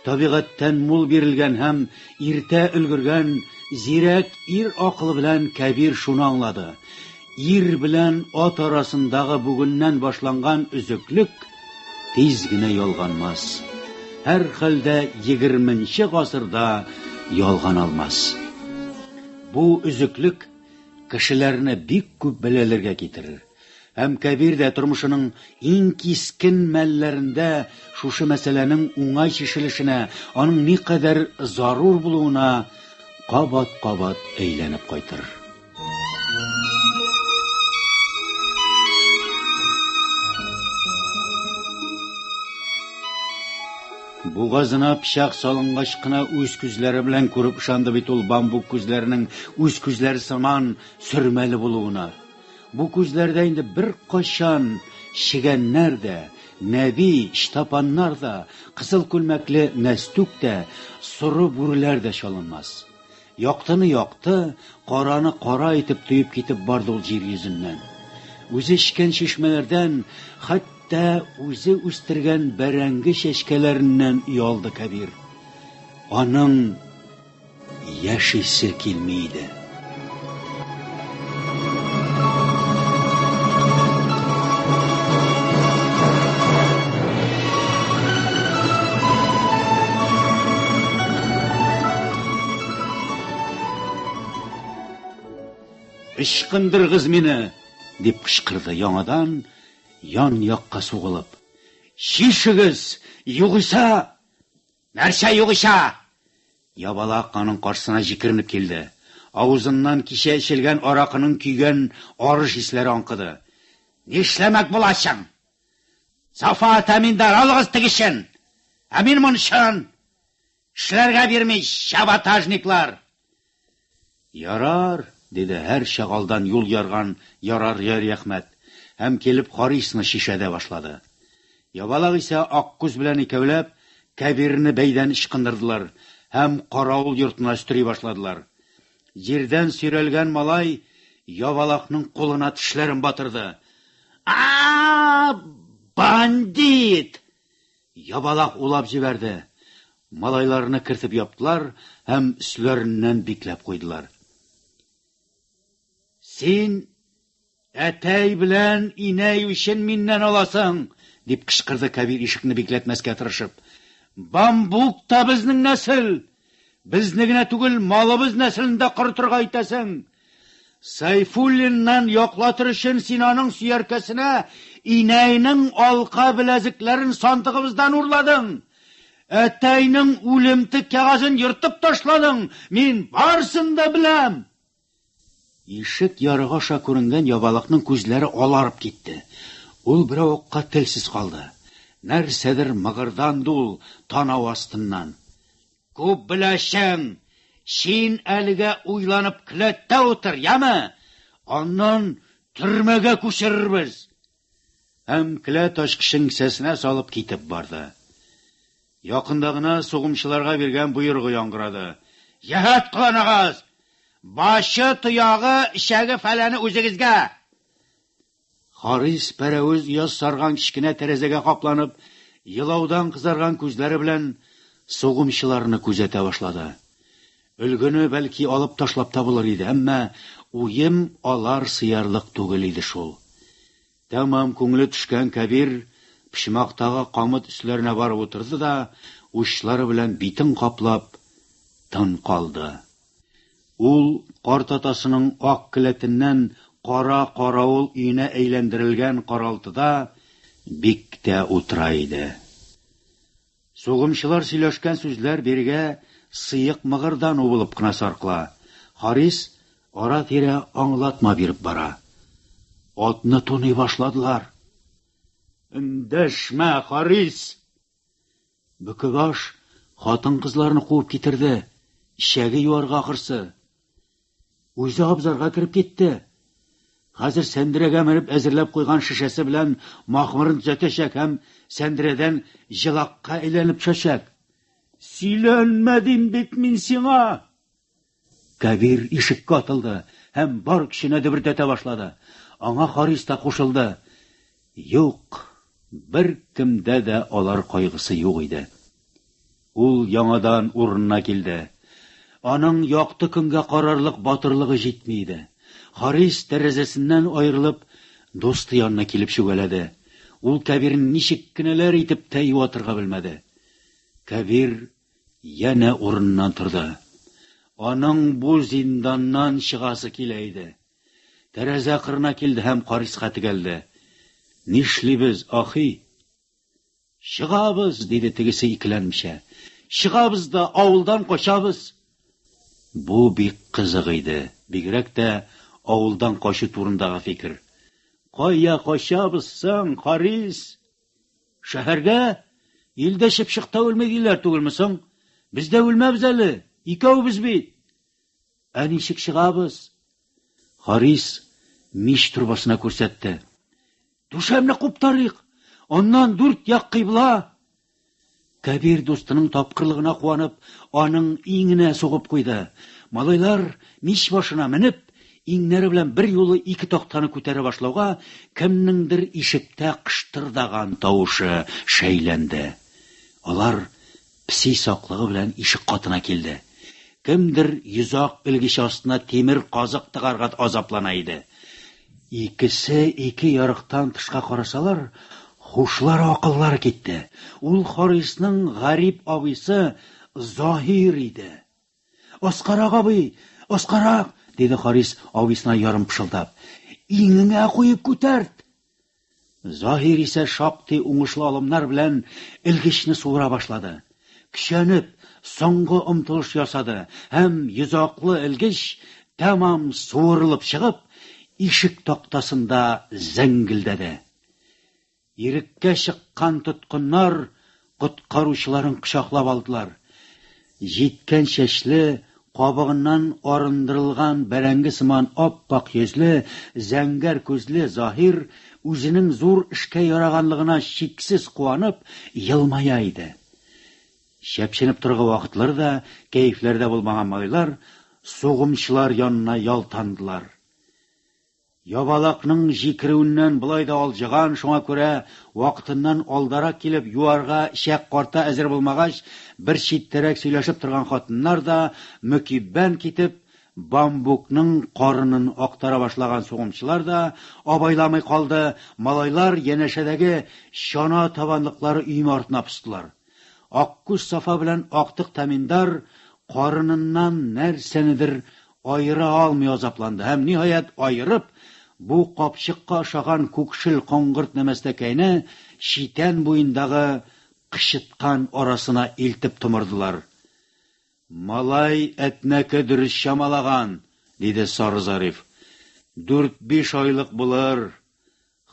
Табигатьтән мул бирелгән һәм иртә өлгергән зирәк ир акылы белән Кәбир шуны аңлады, ир белән ат арасындагы бүгеннән башланган өзеклек тиз генә ялганмас. Һәрхәлдә егерменче гасырда ялгана алмас. Бу өзеклек кешеләрне бик күп бәлаләргә китерер. Һәм Кәбир дә тормышының иң кискен мәлләрендә шушы мәсьәләнең уңай чишелешенә, аның никадәр зарур булуына кабат-кабат әйләнеп кайтыр. Бугазына пычак салынгач кына үз күзләре белән күреп ышанды бит ул бамбук күзләренең үз күзләре сыман сөрмәле булуына. Бу күзләрдә инде беркайчан чегәннәр дә, Нәби, Ычтапаннар да, кызыл күлмәкле Нәстүк тә, соры бүреләр дә чалынмас. Яктыны якты, караны кара итеп тоеп китеп барды ул җир йөзеннән. Үзе эчкән чишмәләрдән, хәтта үзе үстергән бәрәңге чәчкәләреннән оялды Кәбир. Аның яшисе килми иде. Ычкындырыгыз мине! дип кычкырды яңадан ян-якка сугылып. Чишегез, югыйсә! Нәрсә югыйсә? Ябалак аның каршысына җикеренеп килде. Авызыннан кичә эчелгән аракының көйгән арыш исләре аңкыды. Нишләмәк буласың? Сафа, Тәминдар, алыгыз тегесен! Ә мин монысын! Эшләргә бирми, чаботажниклар! Ярар, диде һәр чак алдан юл ярган Ярар Яриәхмәт һәм килеп Харисны чишә дә башлады. Ябалак исә Аккүз белән икәүләп Кәбирне бәйдән ычкындырдылар һәм каравыл йортына өстери башладылар. Җирдән сөйрәлгән малай Ябалакның кулына тешләрен батырды. А-а-а! Бандит! Ябалак улап җибәрде. Малайларны кертеп яптылар һәм өсләреннән бикләп куйдылар. Син әтәй белән инәй үчен миннән аласың! дип кычкырды Кәбир ишекне бикләтмәскә тырышып. Бамбук та безнең нәсел! Безне генә түгел, малыбыз нәселен дә корытырга итәсең! Сайфуллиннан яклатыр өчен син аның сөяркәсенә инәйнең алка-беләзекләрен сандыгыбыздан урладың! Әтәйнең үлемтек кәгазен ертып ташладың! Мин барысын да беләм! Ишек ярыгы аша күренгән ябалакның күзләре аларып китте. Ул беравыкка телсез калды. Нәрсәдер мыгырданды ул танау астыннан. Күп беләсең! Син әлегә уйланып келәттә утыр, яме? Аннан төрмәгә күчерербез! Һәм келәт ачкычын кесәсенә салып китеп барды. Якында гына сугымчыларга биргән боерыгы яңгырады. Җәһәт кыланыгыз! Башы, тоягы, эчәге-фәләне үзегезгә! Харис пәрәвез ояз сарган кечкенә тәрәзәгә капланып, елаудан кызарган күзләре белән сугымчыларны күзәтә башлады. Өлгене, бәлки, алып ташлап та булыр иде, әмма уем алар сыярлык түгел иде шул. Тәмам күңеле төшкән Кәбир почмактагы камыт өсләренә барып утырды да, учлары белән битен каплап, тын калды. Ул картатасының ак келәтеннән кара каравыл өенә әйләндерелгән каралтыда бик тә утыра иде. Сугымчылар сөйләшкән сүзләр бирегә сыек мыгырдану булып кына саркыла. Харис ара-тирә аңлатма биреп бара. Атны туный башладылар. Эндәшмә, Харис! Бөкебаш хатын-кызларны куып китерде, эчәге юарга ахырсы. Үзе абзарга кереп китте. Хәзер сәндерәгә менеп әзерләп куйган шешәсе белән махмырын төзәтәчәк һәм сәндерәдән җылакка әйләнеп төшәчәк. Сөйләнмә дим бит мин сиңа! Кәбир ишеккә атылды һәм бар көченә дөбердәтә башлады. Аңа Харис та кушылды. Юк, беркемдә дә алар кайгысы юк иде. Ул яңадан урынына килде. Аның якты көнгә карарлык батырлыгы җитми иде. Харис, тәрәзәсеннән аерылып, дусты янына килеп чүгәләде. Ул Кәбирне ничек кенәләр итеп тә юатырга белмәде. Кәбир янә урыныннан торды. Аның бу зинданнан чыгасы килә иде. Тәрәзә кырына килде һәм Хариска тегәлде. Нишлибез, ахи? Чыгабыз, диде тегесе икеләнмичә. Чыгабыз да авылдан качабыз. Бу бик кызык иде, бигрәк тә авылдан качу турындагы фикер. Кая качабыз соң, Харис? Шәһәргә? Илдә чыпчык та үлми диләр түгелме соң? Без дә үлмәбез әле, икәүбез бит. Ә ничек чыгабыз? Харис мич торбасына күрсәтте. Түшәмне куптарыйк, аннан дүрт як кыйбла. Кәбир дустының тапкырлыгына куанып, аның иңенә сугып куйды. Малайлар мич башына менеп, иңнәре белән бер юлы ике тактаны күтәрә башлауга, кемнеңдер ишектә кыштырдаган тавышы шәйләнде. Алар песи саклыгы белән ишек катына килде. Кемдер йозак элгече астына тимер казык тыгарга азаплана иде. Икесе ике ярыктан тышка карасалар, хушлары акыллары китте. Ул Харисның гарип абыйсы Заһир иде. Аскарак, абый, аскарак, диде Харис абыйсына ярым пышылдап. Иңеңә куеп күтәрт. Заһир исә шактый уңышлы алымнар белән элгечне суыра башлады. Көчәнеп, соңгы омтылыш ясады һәм йозаклы элгеч тәмам суырылып чыгып, ишек тактасында зәңгелдәде. Иреккә чыккан тоткыннар коткаручыларын кочаклап алдылар. Җиткән чәчле, кабыгыннан арындырылган бәрәңге сыман ап-ак йөзле, зәңгәр күзле Заһир үзенең зур эшкә яраганлыгына чиксез куанып елмая иде. Чәпченеп торырга вакытлары да, кәефләре дә булмаган малайлар сугымчылар янына ялтандылар. Ябалакның җикерүеннән болай да алҗыган, шуңа күрә вакытыннан алдарак килеп юарга эчәк-карта әзер булмагач, бер читтәрәк сөйләшеп торган хатыннар да мөкиббән китеп, бамбукның карынын актара башлаган сугымчылар да абайламый калды, малайлар янәшәдәге чана табанлыклары өеме артына постылар. Аккүз Сафа белән Актык Тәминдар карыныннан нәрсәнедер аера алмый азапланды һәм, ниһаять, аерып, бу капчыкка ошаган күкшел коңгырт нәмәстәкәйне читән буендагы кычыткан арасына илтеп томырдылар. Малай әтнәке дөрес чамалаган, диде Сары Зариф. Дүрт-биш айлык булыр.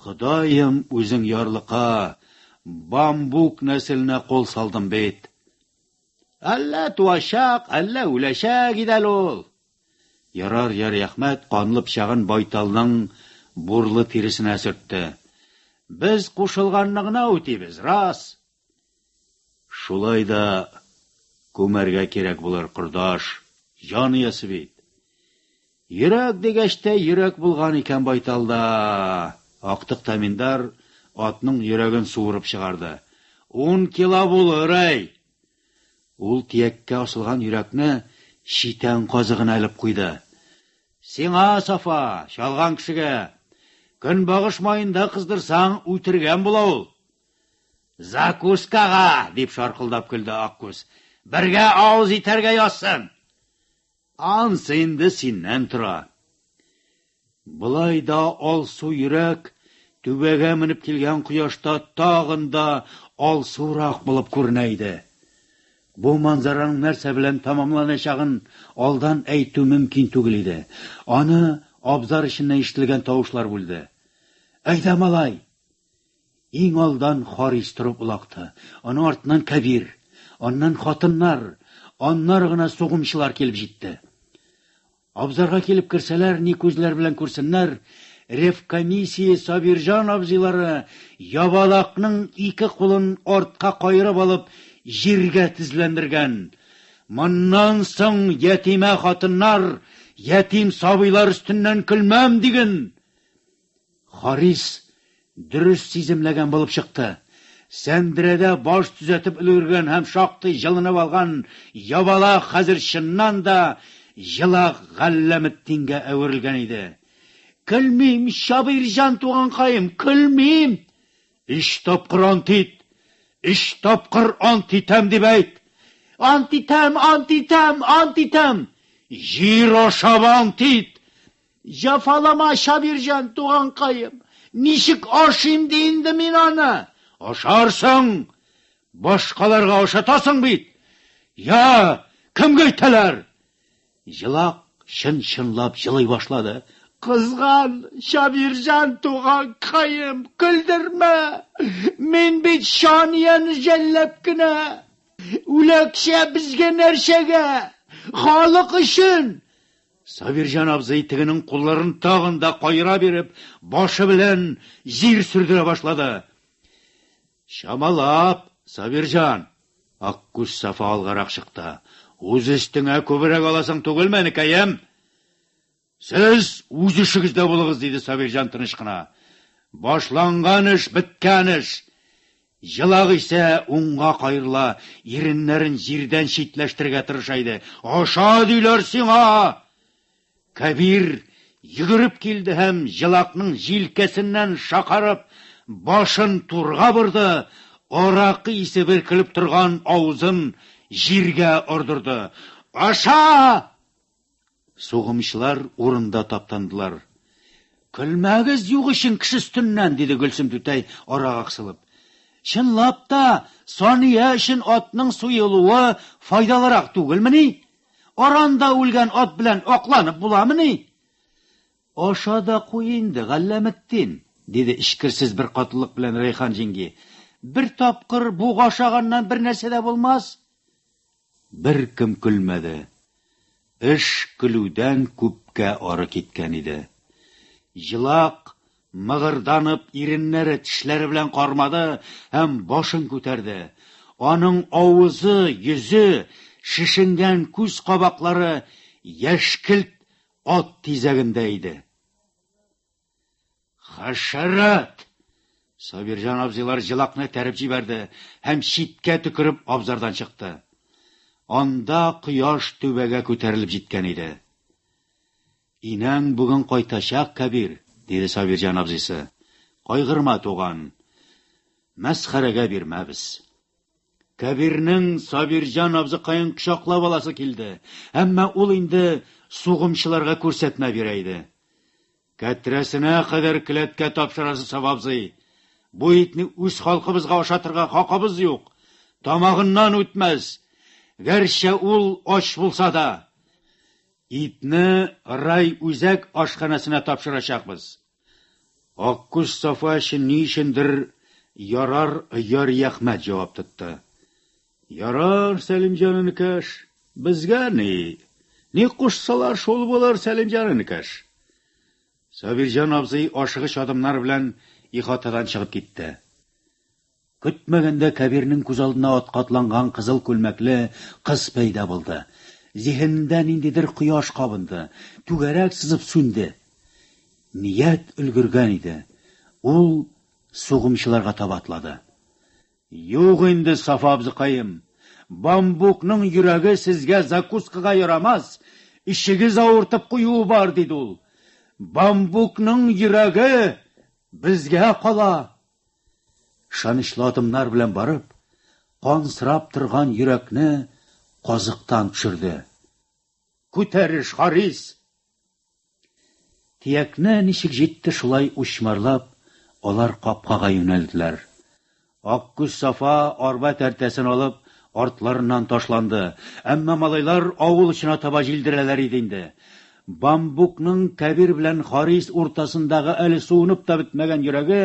Ходаем, үзең ярлыка, бамбук нәселенә кул салдым бит. Әллә туачак, әллә үләчәк иде әле ул. Ярар, Ярыйәхмәт канлы пычагын байталның бурлы тиресенә сөртте. Без кушылганны гына үтибез, рас. Шулай да күмәргә кирәк булыр, кордаш, җан иясе бит. Йөрәк дигәч тә йөрәк булган икән байталда. Актык Тәминдар атның йөрәген суырып чыгарды. Ун кило булыр, әй! Ул тияккә асылган йөрәкне читән казыгына элеп куйды. Сиңа, Сафа, чалган кешегә, көнбагыш маенда кыздырсаң, үтергән була ул. Закускага! дип шаркылдап көлде Аккүз. Бергә авыз итәргә язсын! Ансы инде синнән тора. Болай да алсу йөрәк түбәгә менеп килгән кояшта тагын да алсурак булып күренә иде. Бу манзараның нәрсә белән тәмамланачагын алдан әйтү мөмкин түгел иде. Аны абзар эченнән ишетелгән тавышлар бүлде. Әйдә, малай! Иң алдан Харис торып олакты, аның артыннан Кәбир, аннан хатыннар, аннары гына сугымчылар килеп җитте. Абзарга килеп керсәләр, ни күзләр белән күрсеннәр, ревкомиссия Сабирҗан абзыйлары ябалакның ике кулын артка каерып алып җиргә тезләндергән. Моннан соң ятимә хатыннар, ятим сабыйлар өстеннән көлмәм диген. Харис дөрес сиземләгән булып чыкты. Сәндерәдә баш төзәтеп өлгергән һәм шактый җылынып алган ябалак хәзер чыннан да җылак Галләметдингә әверелгән иде. Көлмим, Чабирҗан туганкаем, көлмим! Өч тапкыр ант ит! Өч тапкыр ант итәм дип әйт! Ант итәм, ант итәм, ант итәм! Җир ашап ант ит! Җафалама, Шабирҗан, туганкаем. Ничек ашыйм ди инде мин аны? Ашарсың! Башкаларга ашатасың бит! Я, кемгә әйтәләр? Җылак чын-чынлап җылый башлады. Кызган, Сабирҗан туганкаем, көлдермә! Мин бит Шанияне жәлләп кенә. Үләксә безгә нәрсәгә? Халык өчен! Сабирҗан абзый тегенең кулларын тагын да каера биреп, башы белән җир сөрдерә башлады. Чамалап, Сабирҗан! Аккүз Сафа алгарак чыкты. Үз өстеңә күбрәк аласың түгелме, энекәем? Сез үз эшегездә булыгыз, диде Сабирҗан тыныч кына. Башланган эш, беткән эш. Җылак исә уңга каерыла, иреннәрен җирдән читләштерергә тырыша иде. Аша, диләр сиңа! Кәбир йөгереп килде һәм җылакның җилкәсеннән шакарып, башын турга борды, аракы исе бөркелеп торган авызын җиргә ордырды. Аша! Сугымчылар урында таптандылар. Көлмәгез юк өчен кеше өстеннән, диде Гөлсем түтәй арага кысылып. Чынлап та, Сания өчен атның суелуы файдалырак түгелмени? Аранда үлгән ат белән акланып буламыни? Аша да куй инде, Галләметдин, диде эчкерсез бер катылык белән Рәйхан җиңги. Бер тапкыр буга ашаганнан бер нәрсә дә булмас. Беркем көлмәде. Эш көлүдән күпкә ары киткән иде. Җылак, мыгырданып, иреннәре, тешләре белән кармады һәм башын күтәрде. Аның авызы, йөзе, шешенгән күз кабаклары яшькелт ат тизәгендә иде. Хәшәрәт! Сабирҗан абзыйлар җылакны этәреп җибәрде һәм читкә төкереп абзардан чыкты. Анда кояш түбәгә күтәрелеп җиткән иде. Инәң бүген кайтачак, Кәбир, диде Сабирҗан абзыйсы. Кайгырма, туган. Мәсхәрәгә бирмәбез. Кәбирнең Сабирҗан абзыкаен кочаклап аласы килде, әмма ул инде сугымчыларга күрсәтмә бирә иде. Кәтрәсенә кадәр келәткә тапшырасы Сафа абзый. Бу итне үз халкыбызга ашатырга хакыбыз юк. Тамагыннан үтмәс. Гәрчә ул ач булса да. Итне райүзәк ашханәсенә тапшырачакбыз. Аккүз Сафа өчен ни өчендер ярар Ярияхмәт җавап тотты. Ярар, Сәлимҗан энекәш, безгә ни? Ни кушсалар, шул булыр, Сәлимҗан энекәш. Сабирҗан абзый ашыгыч адымнар белән ихатадан чыгып китте. Көтмәгәндә Кәбирнең күз алдына атка атланган кызыл күлмәкле кыз пәйда булды. Зиһенендә ниндидер кояш кабынды, түгәрәк сызып сүнде. Ният өлгергән иде. Ул сугымчыларга таба атлады. Юк инде, Сафа абзыкаем, бамбукның йөрәге сезгә закускага ярамас, эчегез авыртып куюы бар, диде ул. Бамбукның йөрәге безгә кала. Ышанычлы адымнар белән барып, кансырап торган йөрәкне казыктан төшерде. Күтәреш, Харис! Тиякне ничек җитте шулай учмарлап, алар капкага юнәлделәр. Аккүз Сафа арба тәртәсен алып, артларыннан ташланды. Әмма малайлар авыл очына таба җилдерәләр иде инде. Бамбукның Кәбир белән Харис уртасындагы әле суынып та бетмәгән йөрәге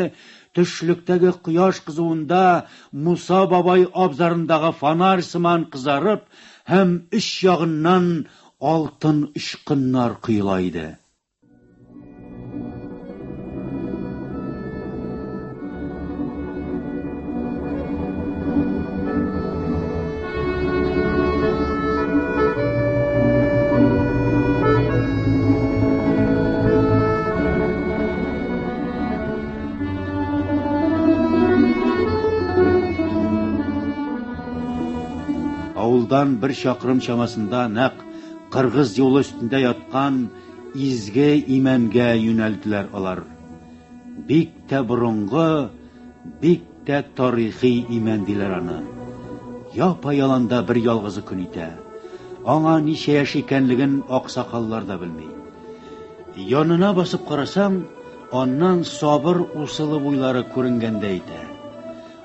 төшлектәге кояш кызуында Муса бабай абзарындагы фонарь сыман кызарып һәм өч ягыннан алтын очкыннар коела иде. Авылдан бер чакрым чамасында нәкъ Кыргыз юлы өстендә яткан изге имәнгә юнәлделәр алар. Бик тә борынгы, бик тә тарихи имән диләр аны. Япа-яланда бер ялгызы көн итә. Аңа ничә яшь икәнлеген аксакаллар да белми. Янына басып карасаң, аннан сабыр усылы буйлары күренгәндәй итә.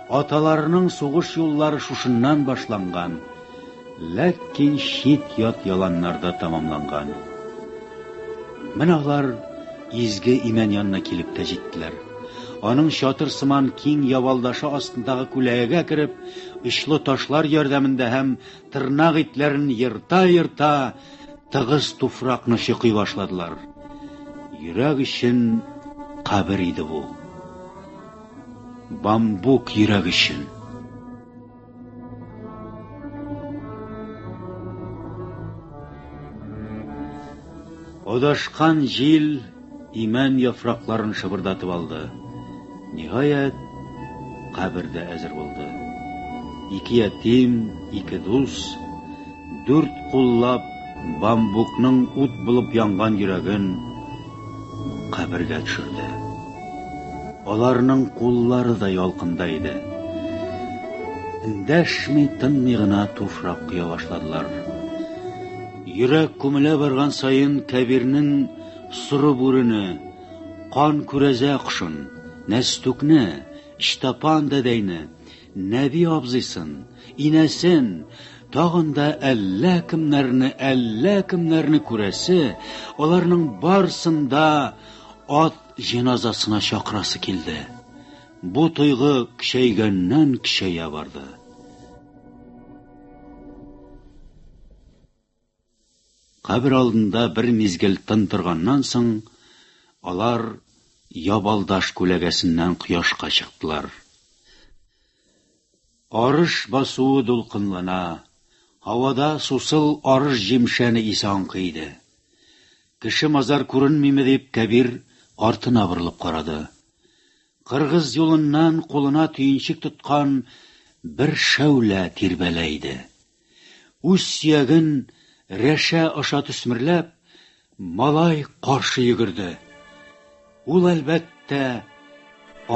Аталарының сугыш юллары шушыннан башланган, ләкин чит-ят яланнарда тәмамланган. Менә алар изге имән янына килеп тә җиттеләр. Аның чатыр сыман киң ябалдашы астындагы күләгәгә кереп, очлы ташлар ярдәмендә һәм тырнак итләрен ерта-ерта, тыгыз туфракны чокый башладылар. Йөрәк өчен кабер иде бу. Бамбук йөрәк өчен. Адашкан җил имән яфракларын шыбырдатып алды. Ниһаять, кабер дә әзер булды. Ике ятим, ике дус, дүрт куллап бамбукның ут булып янган йөрәген кабергә төшерде. Аларның куллары да ялкында иде. Эндәшми, тынмый гына туфрак коя башладылар. Йөрәк күмелә барган саен Кәбирнең соры бүрене, кан күрәзә кошын, Нәстүкне, Ычтапан дәдәйне, Нәби абзыйсын, инәсен, тагын да әллә кемнәрне, әллә кемнәрне күрәсе, аларның барсын да ат җеназасына чакырасы килде. Бу тойгы көчәйгәннән-көчәя барды. Кабер алдында бер мизгел тын торганнан соң, алар ябалдаш күләгәсеннән кояшка чыктылар. Арыш басуы дулкынлана, һавада сусыл арыш җимшәне исе аңкый иде. Кеше-мазар күренмиме дип, Кәбир артына борылып карады. Кыргыз юлыннан кулына төенчек тоткан бер шәүлә тирбәлә иде. Үз сөяген рәшә аша төсмерләп, малай каршы йөгерде. Ул, әлбәттә,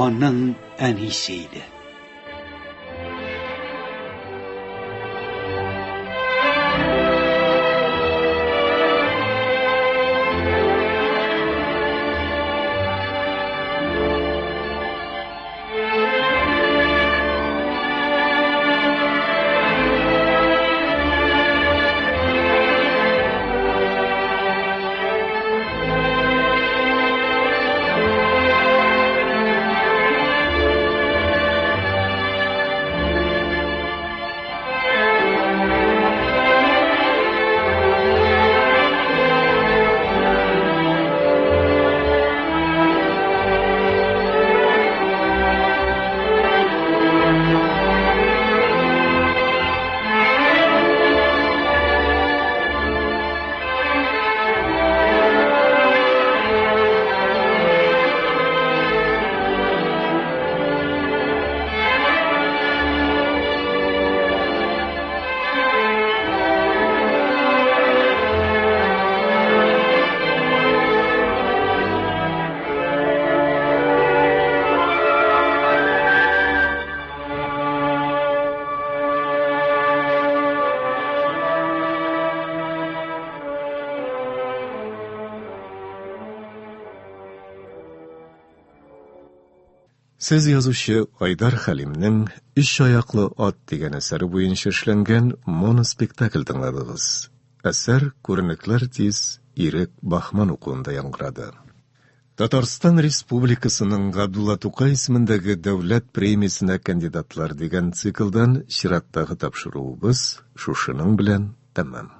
аның әнисе иде. Сез язучы Айдар Хәлимнең Өч аяклы ат дигән әсәре буенча эшләнгән моноспектакль тыңладыгыз. Әсәр күренекле артист Ирек Бахман укуында яңгырады. Татарстан Республикасының Габдулла Тукай исемендәге Дәүләт премиясенә кандидатлар дигән циклдан чираттагы тапшыруыбыз шушының белән тәмам.